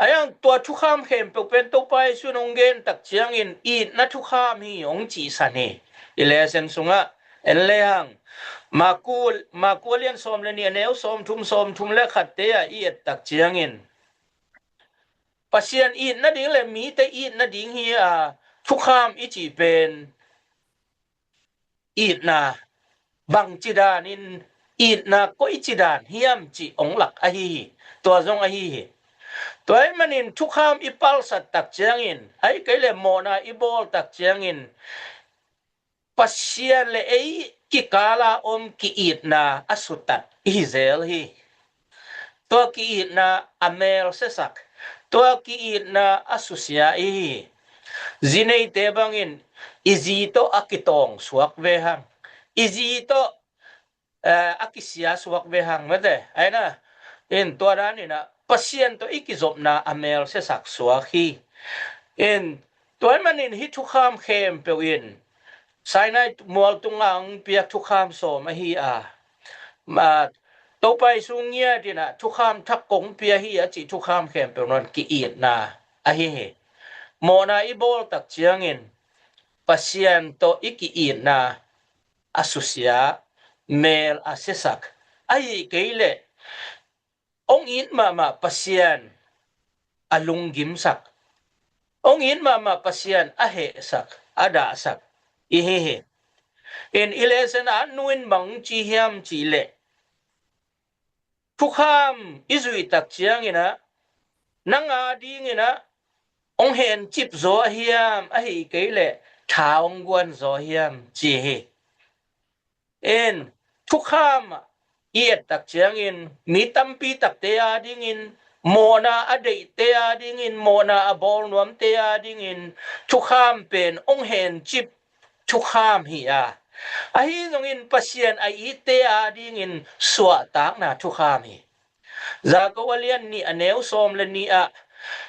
A hiang tua thukham khempeuh pen Topa Jesu in hong gen tak ciangin itna thukham hi hong cihsan hi. I lesson sungah en lehang, Maku, Maku a lian sawm le nih a neu sawmthum, sawmthum le khatte ah i et tak ciangin, Pasian it nading le mite it nading hi a, thukham i cih pen itna bangci danin, itna koici dan hiam cih hong lak ahi hi. Tua zong ahi hi. Tua ahih manin thukham i palsat tak ciangin, ahih kei le mawhna i bawl tak ciangin, Pasian le ei kikala om ki-itna a sutat i hi zel hi. Tua ki-itna a melsiasak, tua ki-itna a susia i hi hi. Zi neite bangin i zi tawh a kitawng suak ve hang, i zi tawh, eh, a kisia suak ve hang mate. Aina, in tua danin ah Pasian tawh i kizopna a melsiasak suak hi. In, tua ahih manin hih thukham khempeuh in Sinai mual tungah hong piak thukham sawm ahi a, ma, Topa Jesu ngiat in ah thukham thak kong pia hi a cih thukham khempeuh nawn ki-itna ahi hi. Mawhna i bawl tak ciangin Pasian tawh i ki-itna a susia, mel a siasak, ahih kei leh hong it mahmah Pasian a lunggimsak, hong it mahmah Pasian a hehsak, a dahsak i hi hi. In i lesson ah nu in bang ci hiam cih leh, thukham i zuih tak ciangin ah nang a dingin ah hong hencip zaw a hiam, ahih kei leh tha hong guan zaw a hiam ci hi. In thukham i et tak ciangin mi tampi takte a dingin, mawhna a deihte a dingin, mawhna a bawl nuamte a dingin thukham pen hong hencip thukham hi a, ahi zongin Pasian a itte a dingin suahtakna thukham hi. Jakob a lian nih a neu sawm le nih ah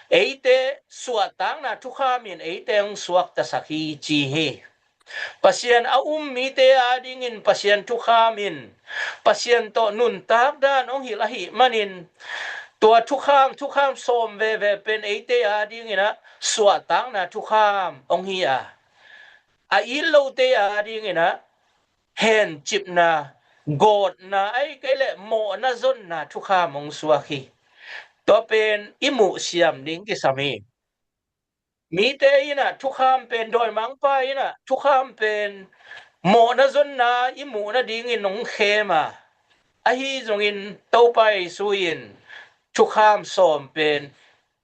eite suahtakna thukham in eite hong suaktasak hi ci hi. Pasian a um mite a dingin Pasian thukham in Pasian tawh nuntak dan hong hilh ahih manin tua thukham, thukham sawm veve pen eite a dingin ah suahtakna thukham hong hi a, a it lote a dingin ah hencipna, gawtna, ahih kei leh mawhna zonna thukham hong suak hi. Tua pen i muh siam ding kisam hi. Mite in ah thukham pen, dawimangpa in ah thukham pen mawhna zonna i muh nadingin hong khem a, ahi zongin Topa Jesu in thukham sawm pen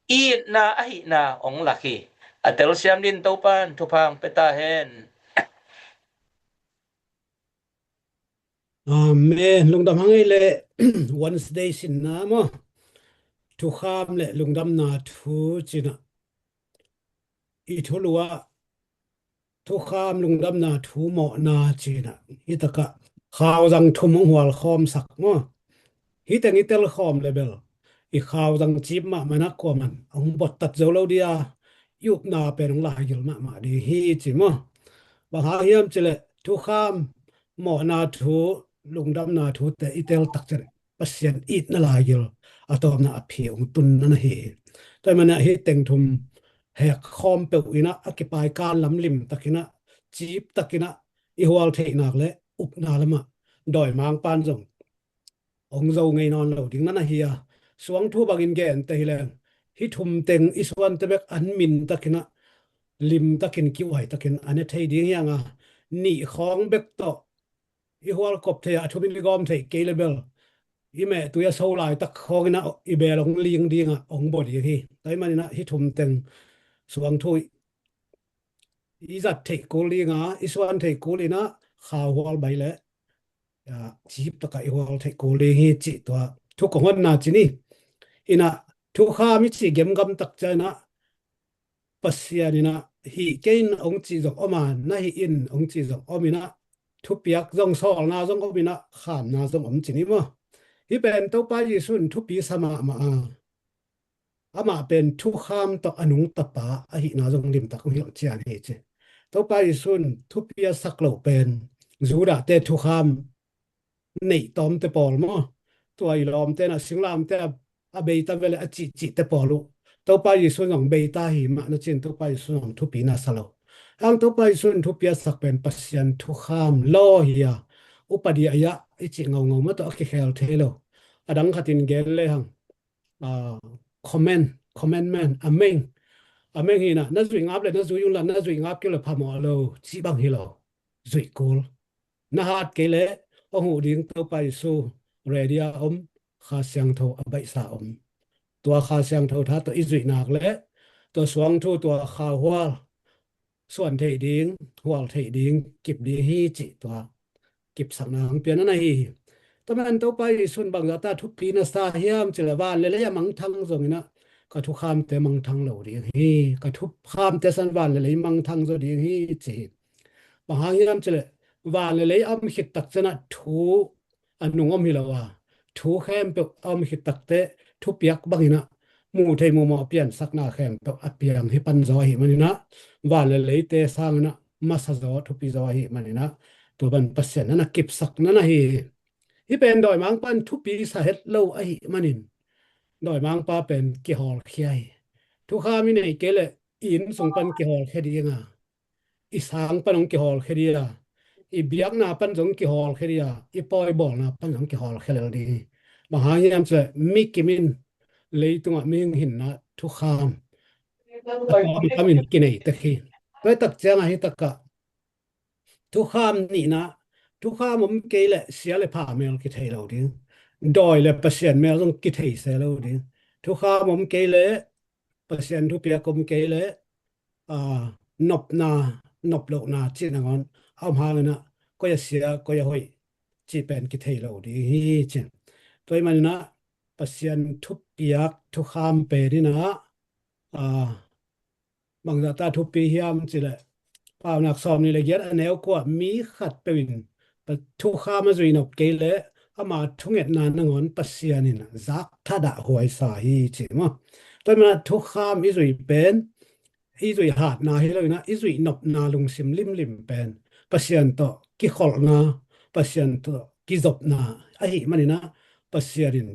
itna ahihna hong lak hi. A telsiam dingin Topa in thupha hong pia ta hen. Amen. Lungdam hang ei leh Wednesday sinna maw, thukham le lungdamna thu ci-in ah i thulu ah thukham, lungdamna thu, mawhna ci-in ah hi takah khauzang thum hong hualkhawmsak maw. Hih teng i telkhawm le bel i khauzang cip mahmah in ah kuaman hong bottat zo lo ding a, i upna pen hong laigil mahmah ding hi ci maw. Bang hang hiam cih leh thukham, mawhna thu, lungdamna thute i tel tak ciang Pasian itna laigil a tawpna a phi hong tunna na hi hi. Tua ahih manin ah hih teng thum hek khawm peuh in ah a kipaikan lam limtakin ah, ciptakin ah i hual theih nak leh upna lamah dawimangpa'n zong hong zo ngei nawn lo ding na na hi a, suangthu bangin gente hi leng hih thum teng i suante bek an mintakin ah limtakin kiuaitakin a ne thei ding hi hang a, nih khawng bek tawh i hual kop thei a, a thum in i gawm theih kei le bel i mehtui a so laitak khawngin ah i bel hong ling ding a, hong bua ding hi. Tua ahih manin ah hih thum teng suangthu i zat theih kul ding a, i suan theih kul in ah khauhual bai leh, ah, ciptak ah i hual theih kul ding hi cih tua thu kong honna ci ni. In ah thukham i cih gemgam tak ciang in ah Pasian in ah hih kei in hong cih zong om a, na hih in hong cih zong om in ah, thupiak zong, sawlna zong om in ah, khamna zong om ci ni maw. Hih pen Topa Jesu in thupi sa mahmah a, amah pen thukham tawh a nungta pa ahihna zong limtak hong hilh cian hi ci. Topa Jesu in thupi a sak loh pen Judah-te thukham neih tawmte pawl maw, tua i lawmte in ah singlamteh a, a beita veleh a cihcihte pawl uh Topa Jesu in zong beita hi mah na ci-in Topa Jesu in zong thupi na sa lo. Hang Topa Jesu in thupi a sak pen Pasian thukham law hi a, upadi a i cih ngaungau mah tawh a kikhel thei lo. A dang khatin gen le hang, ah, command, commandment, a meng. A meng hi in ah, na zuih ngap le na zui un la, na zuih ngap kei le phamawh lo cih bang hi lo. Zuih kul. Na hat kei leh hong huh ding Topa Jesu ready a om, Kha Siangtho a baihsa om. Tua Kha Siangtho tha tawh i zuih nak leh tua suangthu, tua khauhual suan theih ding, hual theih ding, kip ding hi cih tua kipsakna hong pian na hi hi. Tua manin Topa Jesu in bangzah ta thupi na sa hiam cih leh, van le lei a mangthang zongin ah ka thukhamte mangthang lo ding hi, ka thukhamte san van le lei mangthang zaw ding hi ci hi. Bang hang hiam cih leh van le lei a om khit tak ciang ah thu a nung om hi lo a, thu khempeuh a om khit takteh thupiak bangin ah muh theih muh mawh piansakna khempeuh a piang hi pan zaw ahih manin ah van le leite sangin ah masa zaw, thupi zaw ahih maninah, tua pan Pasian na na kipsak na na hi hi. Hih pen dawimangpa in thupi sa het lo ahih manin dawimangpa pen kihawlkhia hi. Thukham i neih kei leh i inn sung pan kihawlkhia ding a, i sang pan hong kihawlkhia ding a, i biakna pan zong kihawlkhia ding a, i pawibawlna pan zong kihawlkhia lel ding hi. Bang hang hiam cih leh mi kim in leitungah mihing hinna thukham a tawmkam in kinei tek hi. Tua hi tak ciangah hih takah thukham nihna, thukham om kei leh sia le pha mel kithei lo ding, dawi le Pasian mel zong kithei se lo ding. Thukham om kei leh, Pasian thupiak om kei leh, aa, nopna, noplohna cih nangawn a om hanginah koi a sia, koi a hoih cih pen kithei lo ding hi ci. Tua ahih maninah Pasian thupiak thukham pen inah, aa, bangzahta thupi hiam cih leh, Paunak sawmnih le giat a neu kua, mi khatpeuh in pa- thukham a zui nop kei leh ama thungetna nangawn Pasian in zak thadah huaisa hi ci maw. Tua ahih maninah thukham i zui pen i zuih hatna hi lo inah, i zuih nopna lungsim limlim pen Pasian tawh kikholhna, Pasian tawh kizopna ahih maninah, Pasian in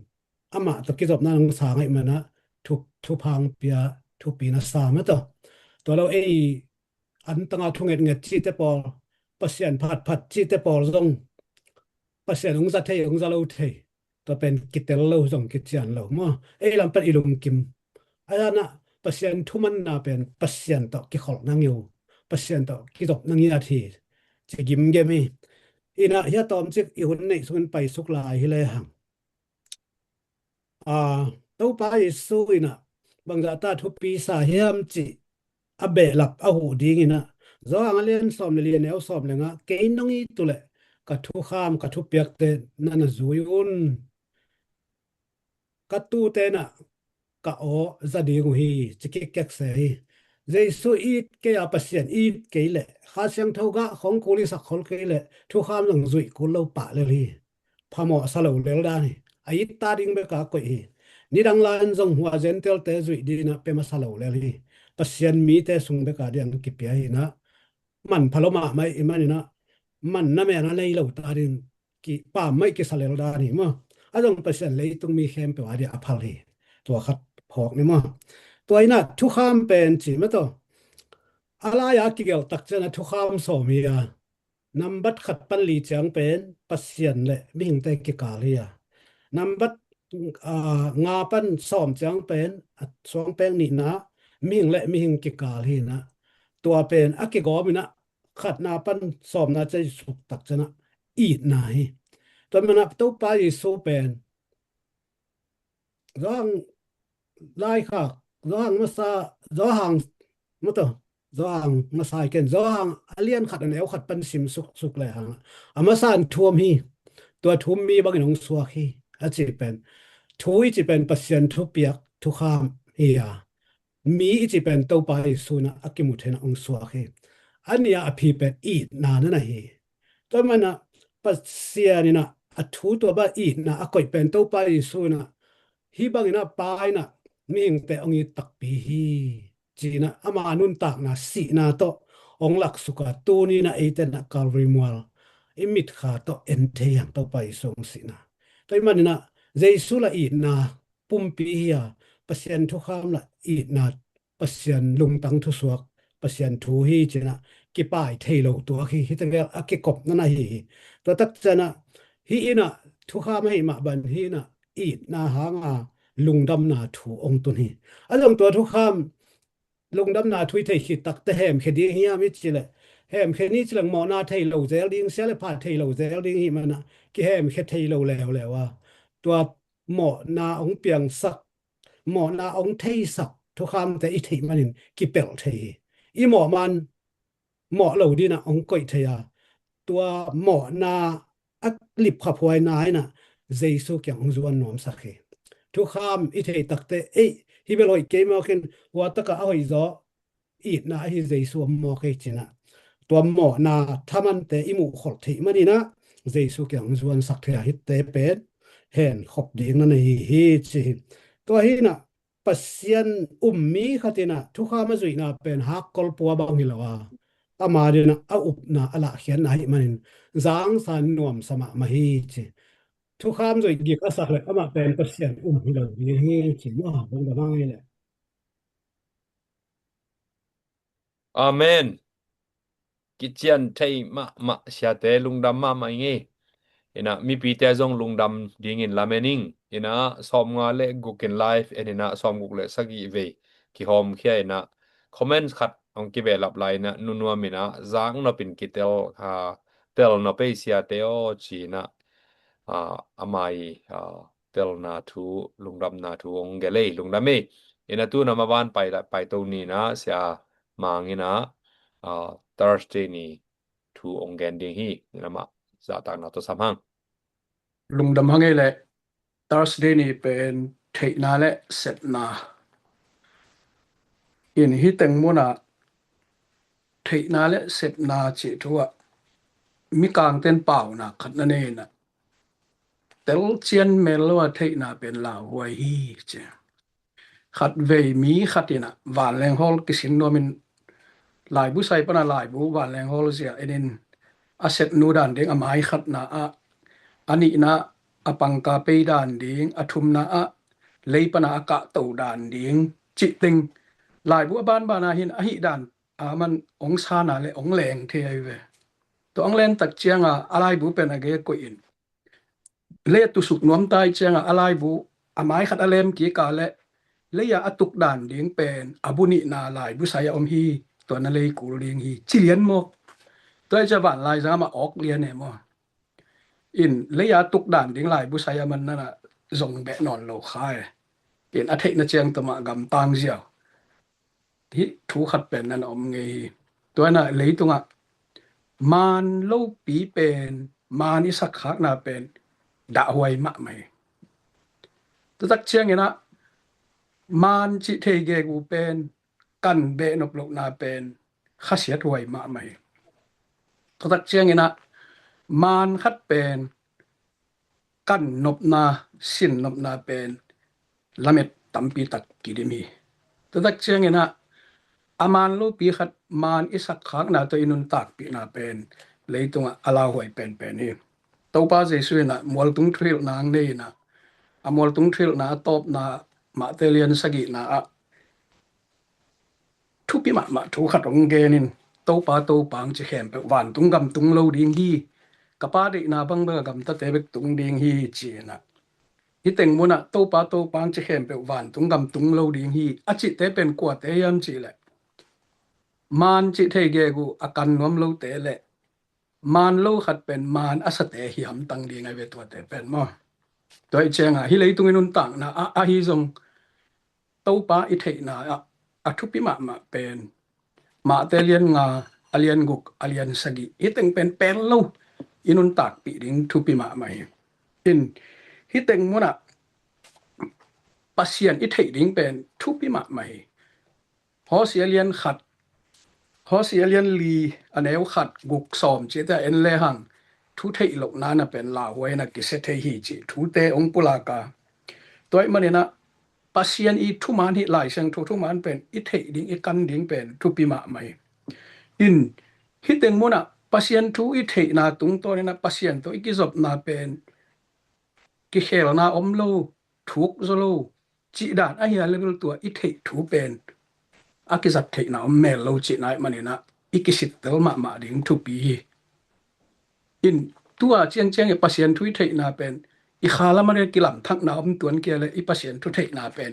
amah tawh kizopna nong sang ahih maninah thu, thupha hong pia, thupi na sa mah tawh. Tua lo ei antanga thungetnget cihte pawl, Pasian phatphat cihte pawl zong Pasian hong za thei, hong za lo thei. Tua pen kitel lo zong kician lo maw. Ei lam pan i lungkim. A zan ah Pasian thumanna pen Pasian tawh kikholhna ngiu, Pasian tawh kizopna ngiat hi ci gimgem hi. Inah hia tawmcik i hun neih sungin paisuk lai hi lehang, aa, Topa Jesu inah bangzahta thupi sa hiam cih a behlap a huh dinginah, Johan a lian sawm le li a neu sawm le nga, kei nong it uh leh ka thukham, ka thupiakte na na zui un. Ka tute inah ka aw za ding uh hi ci kikkek se hi. Jesu it kei a, Pasian it kei leh, Kha Siangtho gah khong kul i sak khol kei leh thukham zong zuih kul lo pah lel hi. Phamawh sa lo lel dan hi. A it ta ding beka koih hi. Nidang lai-in zong hua Gentile-te zuih dinginah pia masa lo lel hi. Pasian mite sung beka diang kipia hinah, man pha lo mahmah i maninah, man na men a nei lo ta ding ki pammaih kisa lel dan hi maw. A zong Pasian leitung mi khempeuh a dia a phal hi. Tua khat phawk ni maw. Tua inah thukham pen ci mah tawh, a lai-a kigelh tak ciangah thukham sawm hi a, nambat khat pan li ciang pen Pasian le mihingte kikal hi a, nambat, aa, nga pan sawm ciang pen a suangpek nihna, mihing le mihing kikal hi inah, tua pen a kigawm inah khatna pan sawmna cei suk tak ciangah itna hi. Tua manah Topa Jesu pen Johan laikhak, Johan masa, Johan, mata, Johan masa i ken, Johan a lian khat a neu khat pan sim suksuk lehang, a masa in thu om hi. Tua thu om mi bangin hong suak hi a cih pen, thu i cih pen Pasian thupiak thukham hi a, mi i cih pen Topa Jesu inah a kimu thei inah hong suak hi. A nih a phi pen itna na na hi. Tua manah Pasian inah a thu tua bang itna a koih pen Topa Jesu inah, hih bang inah Pa inah mihingte hong it takpi hi ci inah, ama nuntakna sihna tawh hong laksuk a, tuni inah eite inah Calvary mual i mitkha tawh en thei hiam Topa Jesu hong sihna. Tua ahih maninah Jesu lah itna pumpi hi a, Pasian thukham lah itna, Pasian lungtang thusuak, Pasian thu hi ci inah kipai thei lo tuak hi. Hihte gel a kikop na na hi hi. Tua tak ciangah hih inah thukham ahih mah bang hih inah itna hanga lungdamna thu hong tun hi. A zong tua thukham lungdamna thu i theih khit takte hemkhia ding hiam i cih leh, hemkhia ni ci leng mawhna thei lo zel ding, sia le pha thei lo zel ding hi manah, kihemkhia thei lo leuleu a, tua mawhna hong piangsak, mawhna hong theisak thukhamte i theih manin kipelh thei hi. I mawh man mawh lo dinah hong koih thei a, tua mawhna a lipkhaphuaina inah Jesu kiang hong zuan nuamsak hi. Thukham i theih takte, ei, hih bel hoih kei mawk in, hua takah a hoihzaw itna ahi Jesu om mawk hi ci inah, tua mawhna thamante i muhkholh theih maninah Jesu kiang hong zuansak thei a, hihte pen henkhop ding na na hi hi ci hi. Tua hi inah Pasian um mi khat inah thukham a zuihna pen hakkol pua bang hi lo a, ama dinah a upna a lahkhiatna ahih manin zangsa nuamsa mahmah hi ci. Thukham zoih gik a sak le amah pen Pasian um hi lo ding hi ci. Amen. Kician thei mahmah siate, lungdam mahmah ing ei. Inah mipite zong lungdam dingin lamen ing. Inah sawmnga le gukin live en inah sawmguk le sagih vei kihawmkhia inah comments khat hong kibehlap lai inah nunuam inah zak nopin kitel, ah, tel nop ei siate aw ci inah, ah, amai, ah, telna thu, lungdamna thu hong gelh ei, lungdam ei. Inah tu na maban pai, paito ni inah Sia Mang inah, ah, Thursday ni thu hong gen ding hi. Inah mah zahtakna tawh sam hang. Lungdam hang ei leh. Thursday ni pen theihna le sepna. In hi teng munah theihna le sepna cih thu ah mikangten paunak khat na nei inah telcian mel lo a theihna pen lauhuai hi ci. Khatvei mi khat inah vanleng hawl kisin nuamin laibu sai pana laibu vanleng hawl zia enin a sepnu dan ding a mai khatna ah, a nihna a pangka pei dan ding, a thumna ah lei pana a kahto dan ding cih teng laibu a banbana hin ahi dan a man hong sana le hong leng thei ahi ve. Tua hong len tak cianga a laibu pen a gei koih in lei a tusuk nuam tai cianga a laibu a mai khat a lem kika le lei a a tuk dan ding pen a bu nihna laibu sai a om hi. Tua na lei kul ding hi ci lian maw? Tua i ca van lai zang amah awk lian e maw? In lei a tuk dan ding laibu sai a man nana zong beh nawn lo kha e. In a theihna ciang tua mah gamtang ziau. Hih thu khat pen nan a om ngei hi. Tua inah leitungah maan lopi pen, maan i sakkhakna pen dahhuai mahmah hi. Tutak cianginah maan cih thei gegu pen kan behnop lohna pen khasiat huai mahmah hi. Tutak cianginah maan khat pen kan nopna, sin nopna pen lamet tampi tak kidim hi. Tutak cianginah a maan lopi khat maan i sakkhakna tawh i nuntakpihna pen leitungah a lauhuai penpen hi. Topa Jesu inah mualtung thuhilhna ang nei inah a mualtung thuhilhna a tawpna Mate lian sagihna ah thupi mahmah thu khat hong genin Topa Topa ang ci khempeuh vantung gam tung lo ding hi. Ka Pa deihna bangbek a gamtate bek tung ding hi ci inah. Hi teng munah Topa Topa ang ci khempeuh vantung gam tung lo ding hi a cihte pen kuate hiam cihleh maan cih thei gegu a kan nuam lote le maan lo khat pen maan a sate hi hamtang ding ahi ve tuate pen maw? Tua i cianga hi leitung i nuntakna ah ahi zong Topa i theihna ah a thupi mahmah pen Mate lian nga, a lian guk, a lian sagih hi teng pen pel lo i nuntakpih ding thupi mahmah hi. In hi teng munah Pasian i theih ding pen thupi mahmah hi. Hosea lian khat, Hosea lian li a neu khat guk sawm cihte a en lehang thu theih lohna na pen lauhuai na kisia thei hi cih thute hong pulaka. Tua ih maninah Pasian i thuman hi Lai Siangtho thuman pen i theih ding i kan ding pen thupi mahmah hi. In hi teng munah Pasian thu i theihna tungtawninah Pasian tawh i kizopna pen kikhelna om lo, thuk zaw lo cih dan ahi a level tua i theih thu pen a kizat theihna om mel lo cihna ih maninah i kisittel mahmah ding thupi hi. In tua ciangciang i Pasian thu i theihna pen i khalam a le kilamthakna om tuan kia le i Pasian thu theihna pen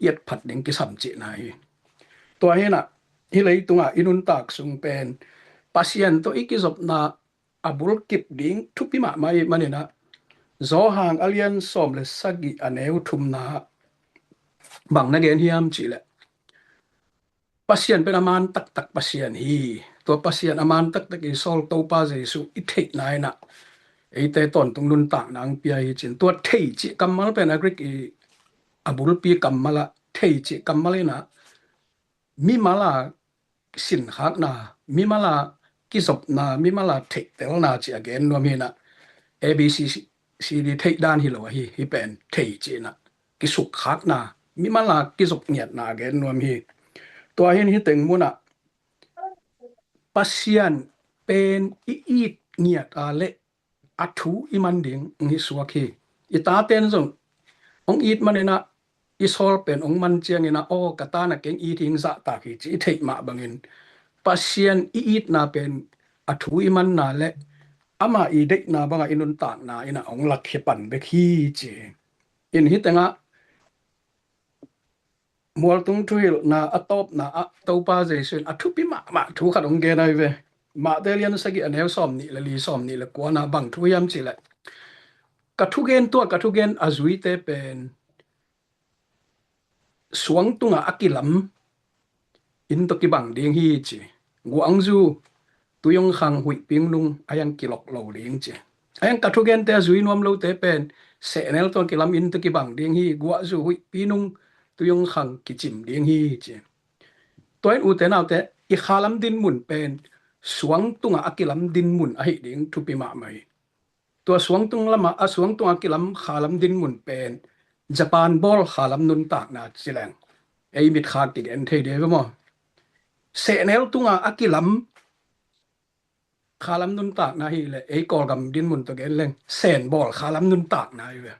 i etphat ding kisam cihna hi. Tua hinah hi leitungah i nuntak sung pen Pasian tawh i kizopna a bulkip ding thupi mahmah ih maninah Zawhang a lian sawm le sagih a neu thumna ah bang na gen hiam cihleh Pasian pen a maan taktak Pasian hi. Tua Pasian a maan taktak i Saul Topa Jesuh i theihna inah eite tawntung nuntakna ang pia hi cin tua thei cih kammal pen a Greek i a bulpi kammal ah thei cih kammal inah mimala sinkhakna, mimala kizopna, mimala theihtelna cih a gen nuam hinah A B C C D theihdan hi lo ahi hi pen thei cihnah kisukkhakna, mimala kizop ngiatna a gen nuam hi. Tua hin hi teng munah Pasian pen i it ngiat a leh a thu i man ding hong hi suak hi. I taten zong hong it maninah i sawl pen hong man cianginah aw ka tana keng it hing zahtak hi ci i theih mah bangin Pasian i itna pen a thu i manna leh ama i deihna bangah i nuntakna inah hong lakkhia pan bek hi ci hi. In hih tengah mualtung thuhilhna a tawpna ah Topa Jesu in a thupi mahmah thu khat hong gen ahi ve. Matthai lian sagih a neu sawm nih le li sawm nih le kuana bang thu hiam cihleh ka thugen tua ka thugen a zuite pen suang tungah a kilam in tawh kibang ding hi ci. Guangzu tuiong khang huihping nung a hiang kilok lo ding ci. A hiang ka thugente a zui nuam lote pen sehnel tungah kilam in tawh kibang ding hi. Guahzu huihpi nung tuiong khang kicim ding hi ci. Tua in ute naute i khalam dinmun pen suang tungah a kilam dinmun ahi ding thupi mahmah hi. Tua suangtung lamah a suangtung a kilam khalam dinmun pen Japan bawl khalam nuntakna ci leng ei mitkhak kigen thei dei ve maw? Sehnel tunga a kilam khalam nuntakna hi le ei Kawlgam dinmun tawh gen leng sen bawl khalam nuntakna hi ve.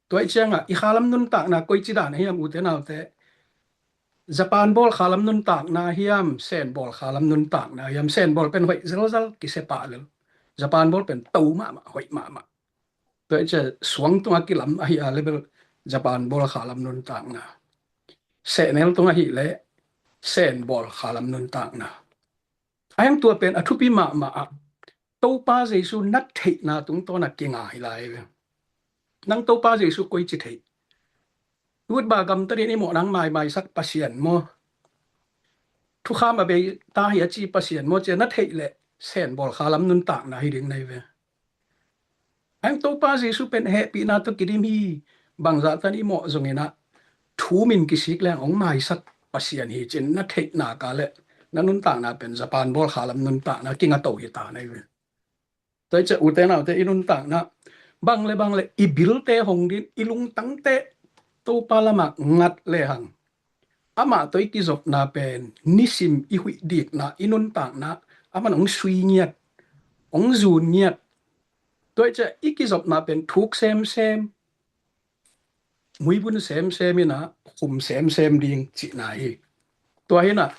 Tua i ciangah i khalam nuntakna koici dan a hiam ute naute? Japan bawl khalam nuntakna hiam, sen bawl khalam nuntakna hiam? Sen bawl pen hoih zelzel kisia pah lel. Japan bawl pen to mahmah, hoih mahmah. Tua i cia suang tunga kilam ahi a level Japan bawl khalam nuntakna. Sehnel tunga hi le sen bawl khalam nuntakna. A hiang tua pen a thupi mahmah ah Topa Jesu na theihna tungtawn a kinga hi lai ve. Nang Topa Jesu koici theih? Utba gamtatin i mawh nang maimaisak Pasian maw? Thukham a bei ta hi a ci Pasian maw cia na theih leh sen bawl khalam nuntakna hi ding nei ve. A hiang Topa Jesu pen hehpihna tawh kidim hi. Bangzah tan i mawh zonginah thu min kisik leng hong maisak Pasian hi cin na theihna ka le na nuntakna pen Japan bawl khalam nuntakna kinga to hi ta nei ve. Tua i cia ute naute i nuntakna bang le bang le i bilte hong din i lungtangte Topa lamah ngat lehang amah tawh i kizopna pen nisim i huih dikna i nuntakna aman hong sui ngiat, hong zun ngiat. Tua i cia i kizopna pen thuk semsem, muibun semsem inah khum semsem ding cihna hi. Tua hinah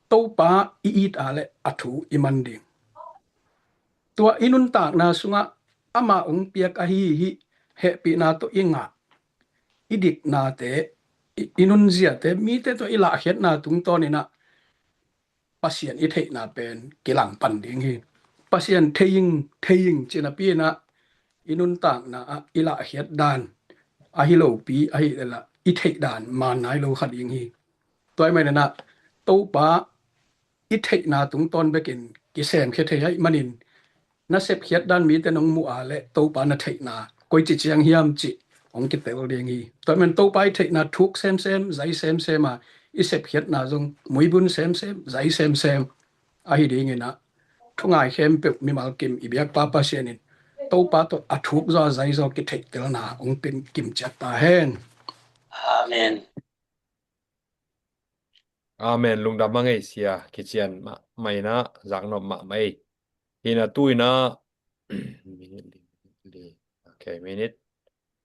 Topa i it a le a thu i man ding. Tua i nuntakna sungah amah hong piak ahi hih hehpihna tawh i ngah i diknate i, i nunziate mite tawh i lahkhiatna tungtawninah Pasian i theihna pen kilang pan ding hi. Pasian thei ing, thei ing cinapi inah i nuntakna ah i lahkhiat dan ahi lopi ahi lela i theih dan man nai lo kha ding hi. Tua i maninah Topa i theihna tungtawn bekin kisemkhia thei ahi manin na sepkhiat dan mite nong muh a le Topa na theihna koici ciang hiam cih hong kitel ding hi. Tua men Topa i theihna thuk semsem, zai semsem a i sepkhiatna zong muibun semsem, zai semsem ahi dinginah thungai khempeuh mimal kim i biakpa Pasian in Topa tawh a thuk zaw a zai zaw kitheihtelna hong pin kim ciat ta hen. Amen. Amen. Lungdam a ngei sia kician mah mah inah zaknop mah mah ei. Hinah tu inah minute li, li. Okay, minute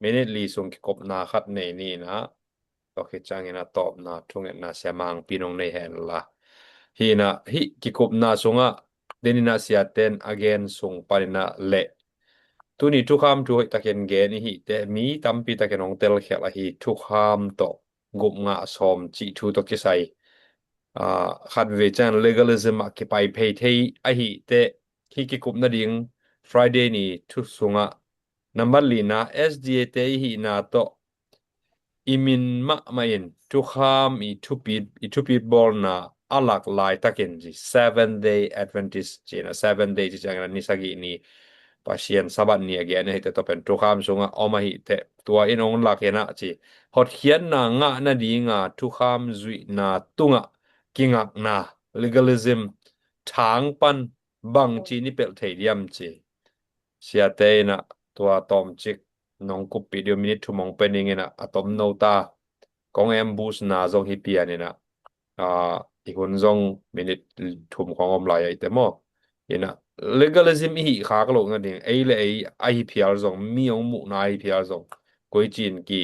minute li sung kikupna khat nei ni inah. Tua khit ciangin a tawpna thungetna sia mangpi nong nei henla. Hinah hih kikupna sungah deninah siaten a gen sung paninah leh tuni thukham thu hoihtakin gen i hihte mi tampi takin hong telkhialh ahi thukham tawh gupngah sawm cih thu tawh kisai. Aa, khatvei cian legalism ah kipai phei thei ahih teh hih kikup nading Friday ni thu sungah nambat lina S D A te i hihna tawh i min mahmah in thukham i thupit, i thupit bawlna a lak laitakin ci Seventh Day Adventist cina Seventh Day ci ciangin a ni sagih ni Pasian Sabbath ni a gen ahih teh tua pen thukham sungah om ahih teh tua in hong lak hinah ci hotkhiatna ngah nadinga thukham zuihna tungah kingakna legalism thang pan bangci ni pelh thei diam ci. Siate inah tua tawmcik nong kuppih diu minute thum hong pe ning inah a tom no ta kong ambush na zong hi pian inah, aa, i hun zong minit thum khong om lai a i te maw. Ina legalism i hih khak loh nading, ei le ei a hi phial zong, mi hong muhna a hi phial zong, koi cin ki,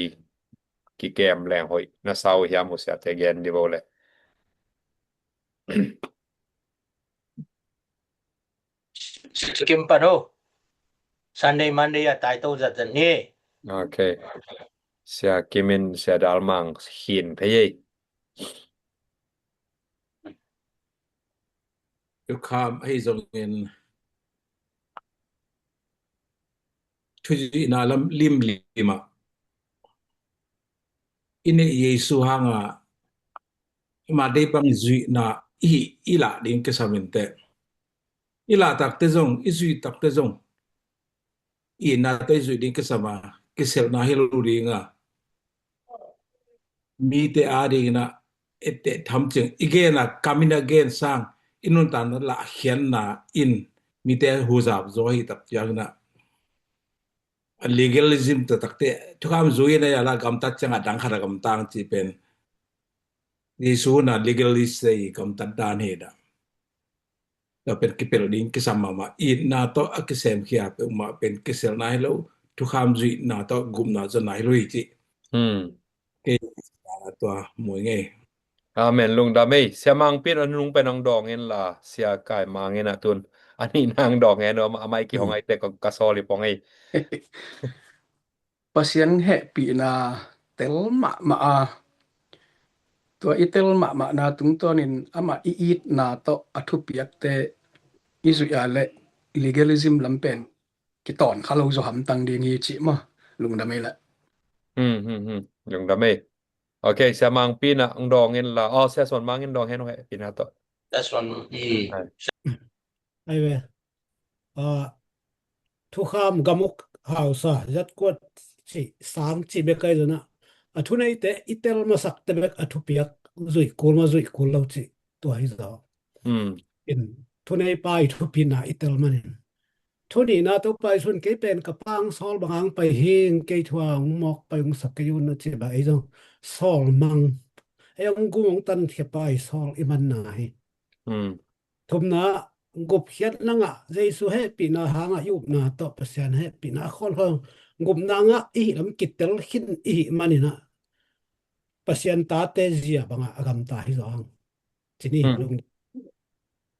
kikem leng hoih na sa uh hiam, husiate gen di bo le. Sia Kim pan o. Sunday, Monday a tai to zat zat ni. Ok. Sia Kim in Sia Dal Mang hin phei ei. Thukham ahi zongin thuzuihna lam limlim ah i neih Jesu hanga ama deih bang zuihna i hih i lah ding kisam in teh, i lah takte zong, i zuih takte zong, i itna tawh i zuih ding kisam a, kiselhna hi lo ding a, mite adingin ah etteh tham ciang i gen a, kam in a gen sang i nuntakna lah khiatna in mite huzap zaw hi tak ciangin ah, a legalism taktakte, thukham zui in a, a lah gamtat ciang a dang khat a gamtang cih pen Jesu na legalist te i gamtat dan hi dah. Tua pen kipelh ding kisam mahmah. Itna tawh a kisemkhia peuhmah pen kiselhna hi lo, thukham zuihna tawh gupna zonna hi lo hi cih. Hmm. Kei tua mu ing ei. Amen. Lungdam ei. Sia Mangpi in a nung pen hong dawng inla, Sia Kai Mang in a tun a nihna hong dawng hen, amah, amah i kihong, hmm, ai te ka, ka sawl i pong ei. Pasian hehpihna tel mahmah a, tua i tel mahmahna tungtawnin amah i itna tawh a thupiakte i zuih a leh legalism lam pen kitawn kha lo zaw hamtang ding hi cih maw. Lungdam ei leh. Hmm, hmm, hmm. Lungdam ei. Ok, Sia Mangpi in a hong dawng inla. Oh, Sia Suan Mang in dawng hen, hehpihna tawh. Sia Suan Mang. Hmm. Ai ve. Ah, thukham gamuk hausa, zatkuat cih sang cih bek ahi zongin ah, a thuneite i tel masakte bek a thupiak zuih kul maw, zuih kul lo cih tua hi zaw. Hmm. In thuneipa i thupina i tel manin, thu nihna Topa Jesu in kei pen ka pa hong sawl bang hang pai hing, kei thu a hong mawk pai hong sak kei un a ci bang ei zong sawl mang, ei hong gum hong tankhia pa i sawl i manna hi. Hmm. Thumna, gupkhiatna ngah, Jesu hehpihna hangah i upna tawh Pasian hehpihna a khawnkhong gupna ngah i hih lam kitel khin i hih manin ah, Pasian tate zia bangah a gamta hi zaw hang. Ci ni. Hmm. Lung,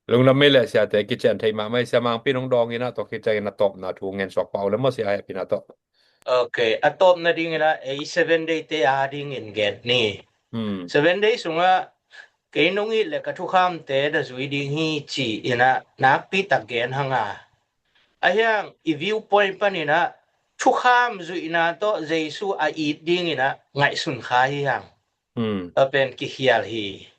lungdam ei leh siate, kician thei mahmah ei. Sia Mangpi in hong dawng in ah, tua khit ciangin a tawpna thu ngen suak pah uh leh maw, Sia, hehpihna tawh. Ok, a tawpna dingin ah, ei Seven Day te adingin gen ni. Hmm. Seven Day sungah kei nong it leh ka thukhamte na zui ding hi ci-in ah nakpi tak gen hang a. Ahi hang i viewpoint panin ah thukham zuihna tawh Jesu a it dingin ah ngaihsun kha hi hang. Hmm. A pen kikhial hi.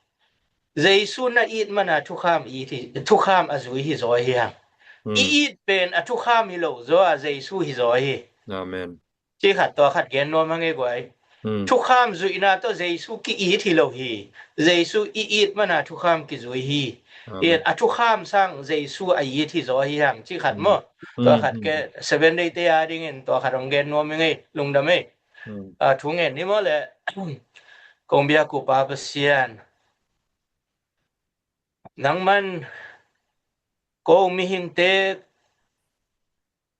Jesu na it man a thukham it hi, thukham a zui hi zaw hi hang. Hmm. I it pen a thukham hi lo zaw a, Jesu hi zaw hi. Amen. Ci khat, tua khat gen nuam hang ei guai. Hmm. Thukham zuihna tawh Jesu ki-it hi lo hi. Jesu i it man a thukham kizui hi. Amen. A thukham sang Jesu a it hi zaw hi hang. Ci khat maw. Hmm. Tua khat, hmm, ke Seven Day te adingin tua khat hong gen nuam ing ei, lungdam ei. Hmm. A, thu ngen ni maw leh. Kong biak uh Pa Pasian, nangman ko mihingte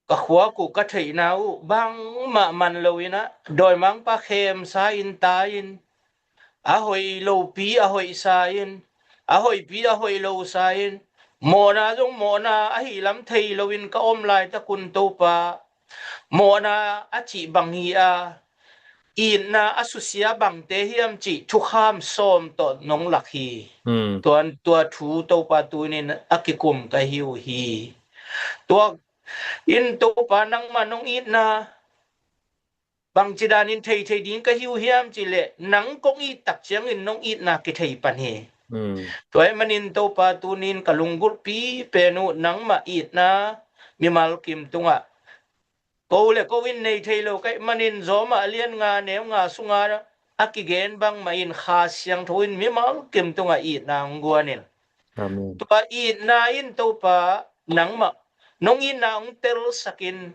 ka khuak uh ka theihna uh bangmah man loin ah, dawimangpa khemsa in ta in, a hoih lopi a hoihsa in, a hoihpi a hoih losa in, mawhna zong mawhna ahi lam thei loin ka om laitak un Topa, mawhna a cih bang hi a, itna a susia bangte hiam cih thukham sawm tawh nong lak hi. Hmm. Tua, tua thu Topa tunin a kikum ka hi uh hi. Tua in Topa nangmah nong itna bangci danin thei thei ding ka hi uh hiam cih leh, nang kong it tak ciangin nong itna kithei pan hi. Hmm. Tua ahih manin Topa tunin ka lunggulhpi pen uh nangmah itna mimal kim tungah ko le ko in nei thei lo ka hih manin, Rom a lian nga neu nga sunga a kigen bangmah in Kha Siangtho in mimal kim tungah itna hong guan in. Amen. Tua itna in Topa nangmah nong itna hong telsak in,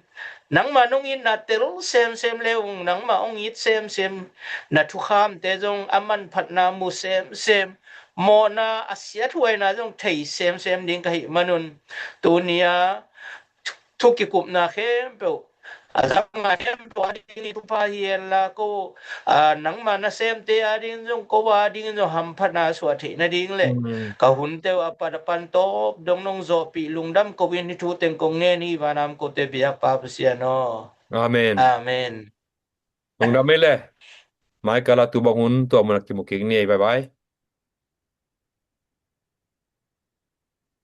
nangma nong itna tel semsem le ung, nangma hong it semsem, na thukhamte zong a manphatna mu semsem, mawhna a siathuaina zong thei semsem ding ka hih manun, tuni-a thu kikupna khempeuh a zanga khempeuh a ding i thupha hi henla ko, a, nangma nasemte a ding zong ko a ding zong hamphatna suah theih nading le ka hunte uh a pat a pan tawp dong nong zawhpih lungdam ko in hih thu teng kong ngen hi, vanam kote biakpa Pasian aw. Amen. Amen. Lungdam ei le. Mai kala tu bang hun tua mun a kimu kik ni ei, bye bye.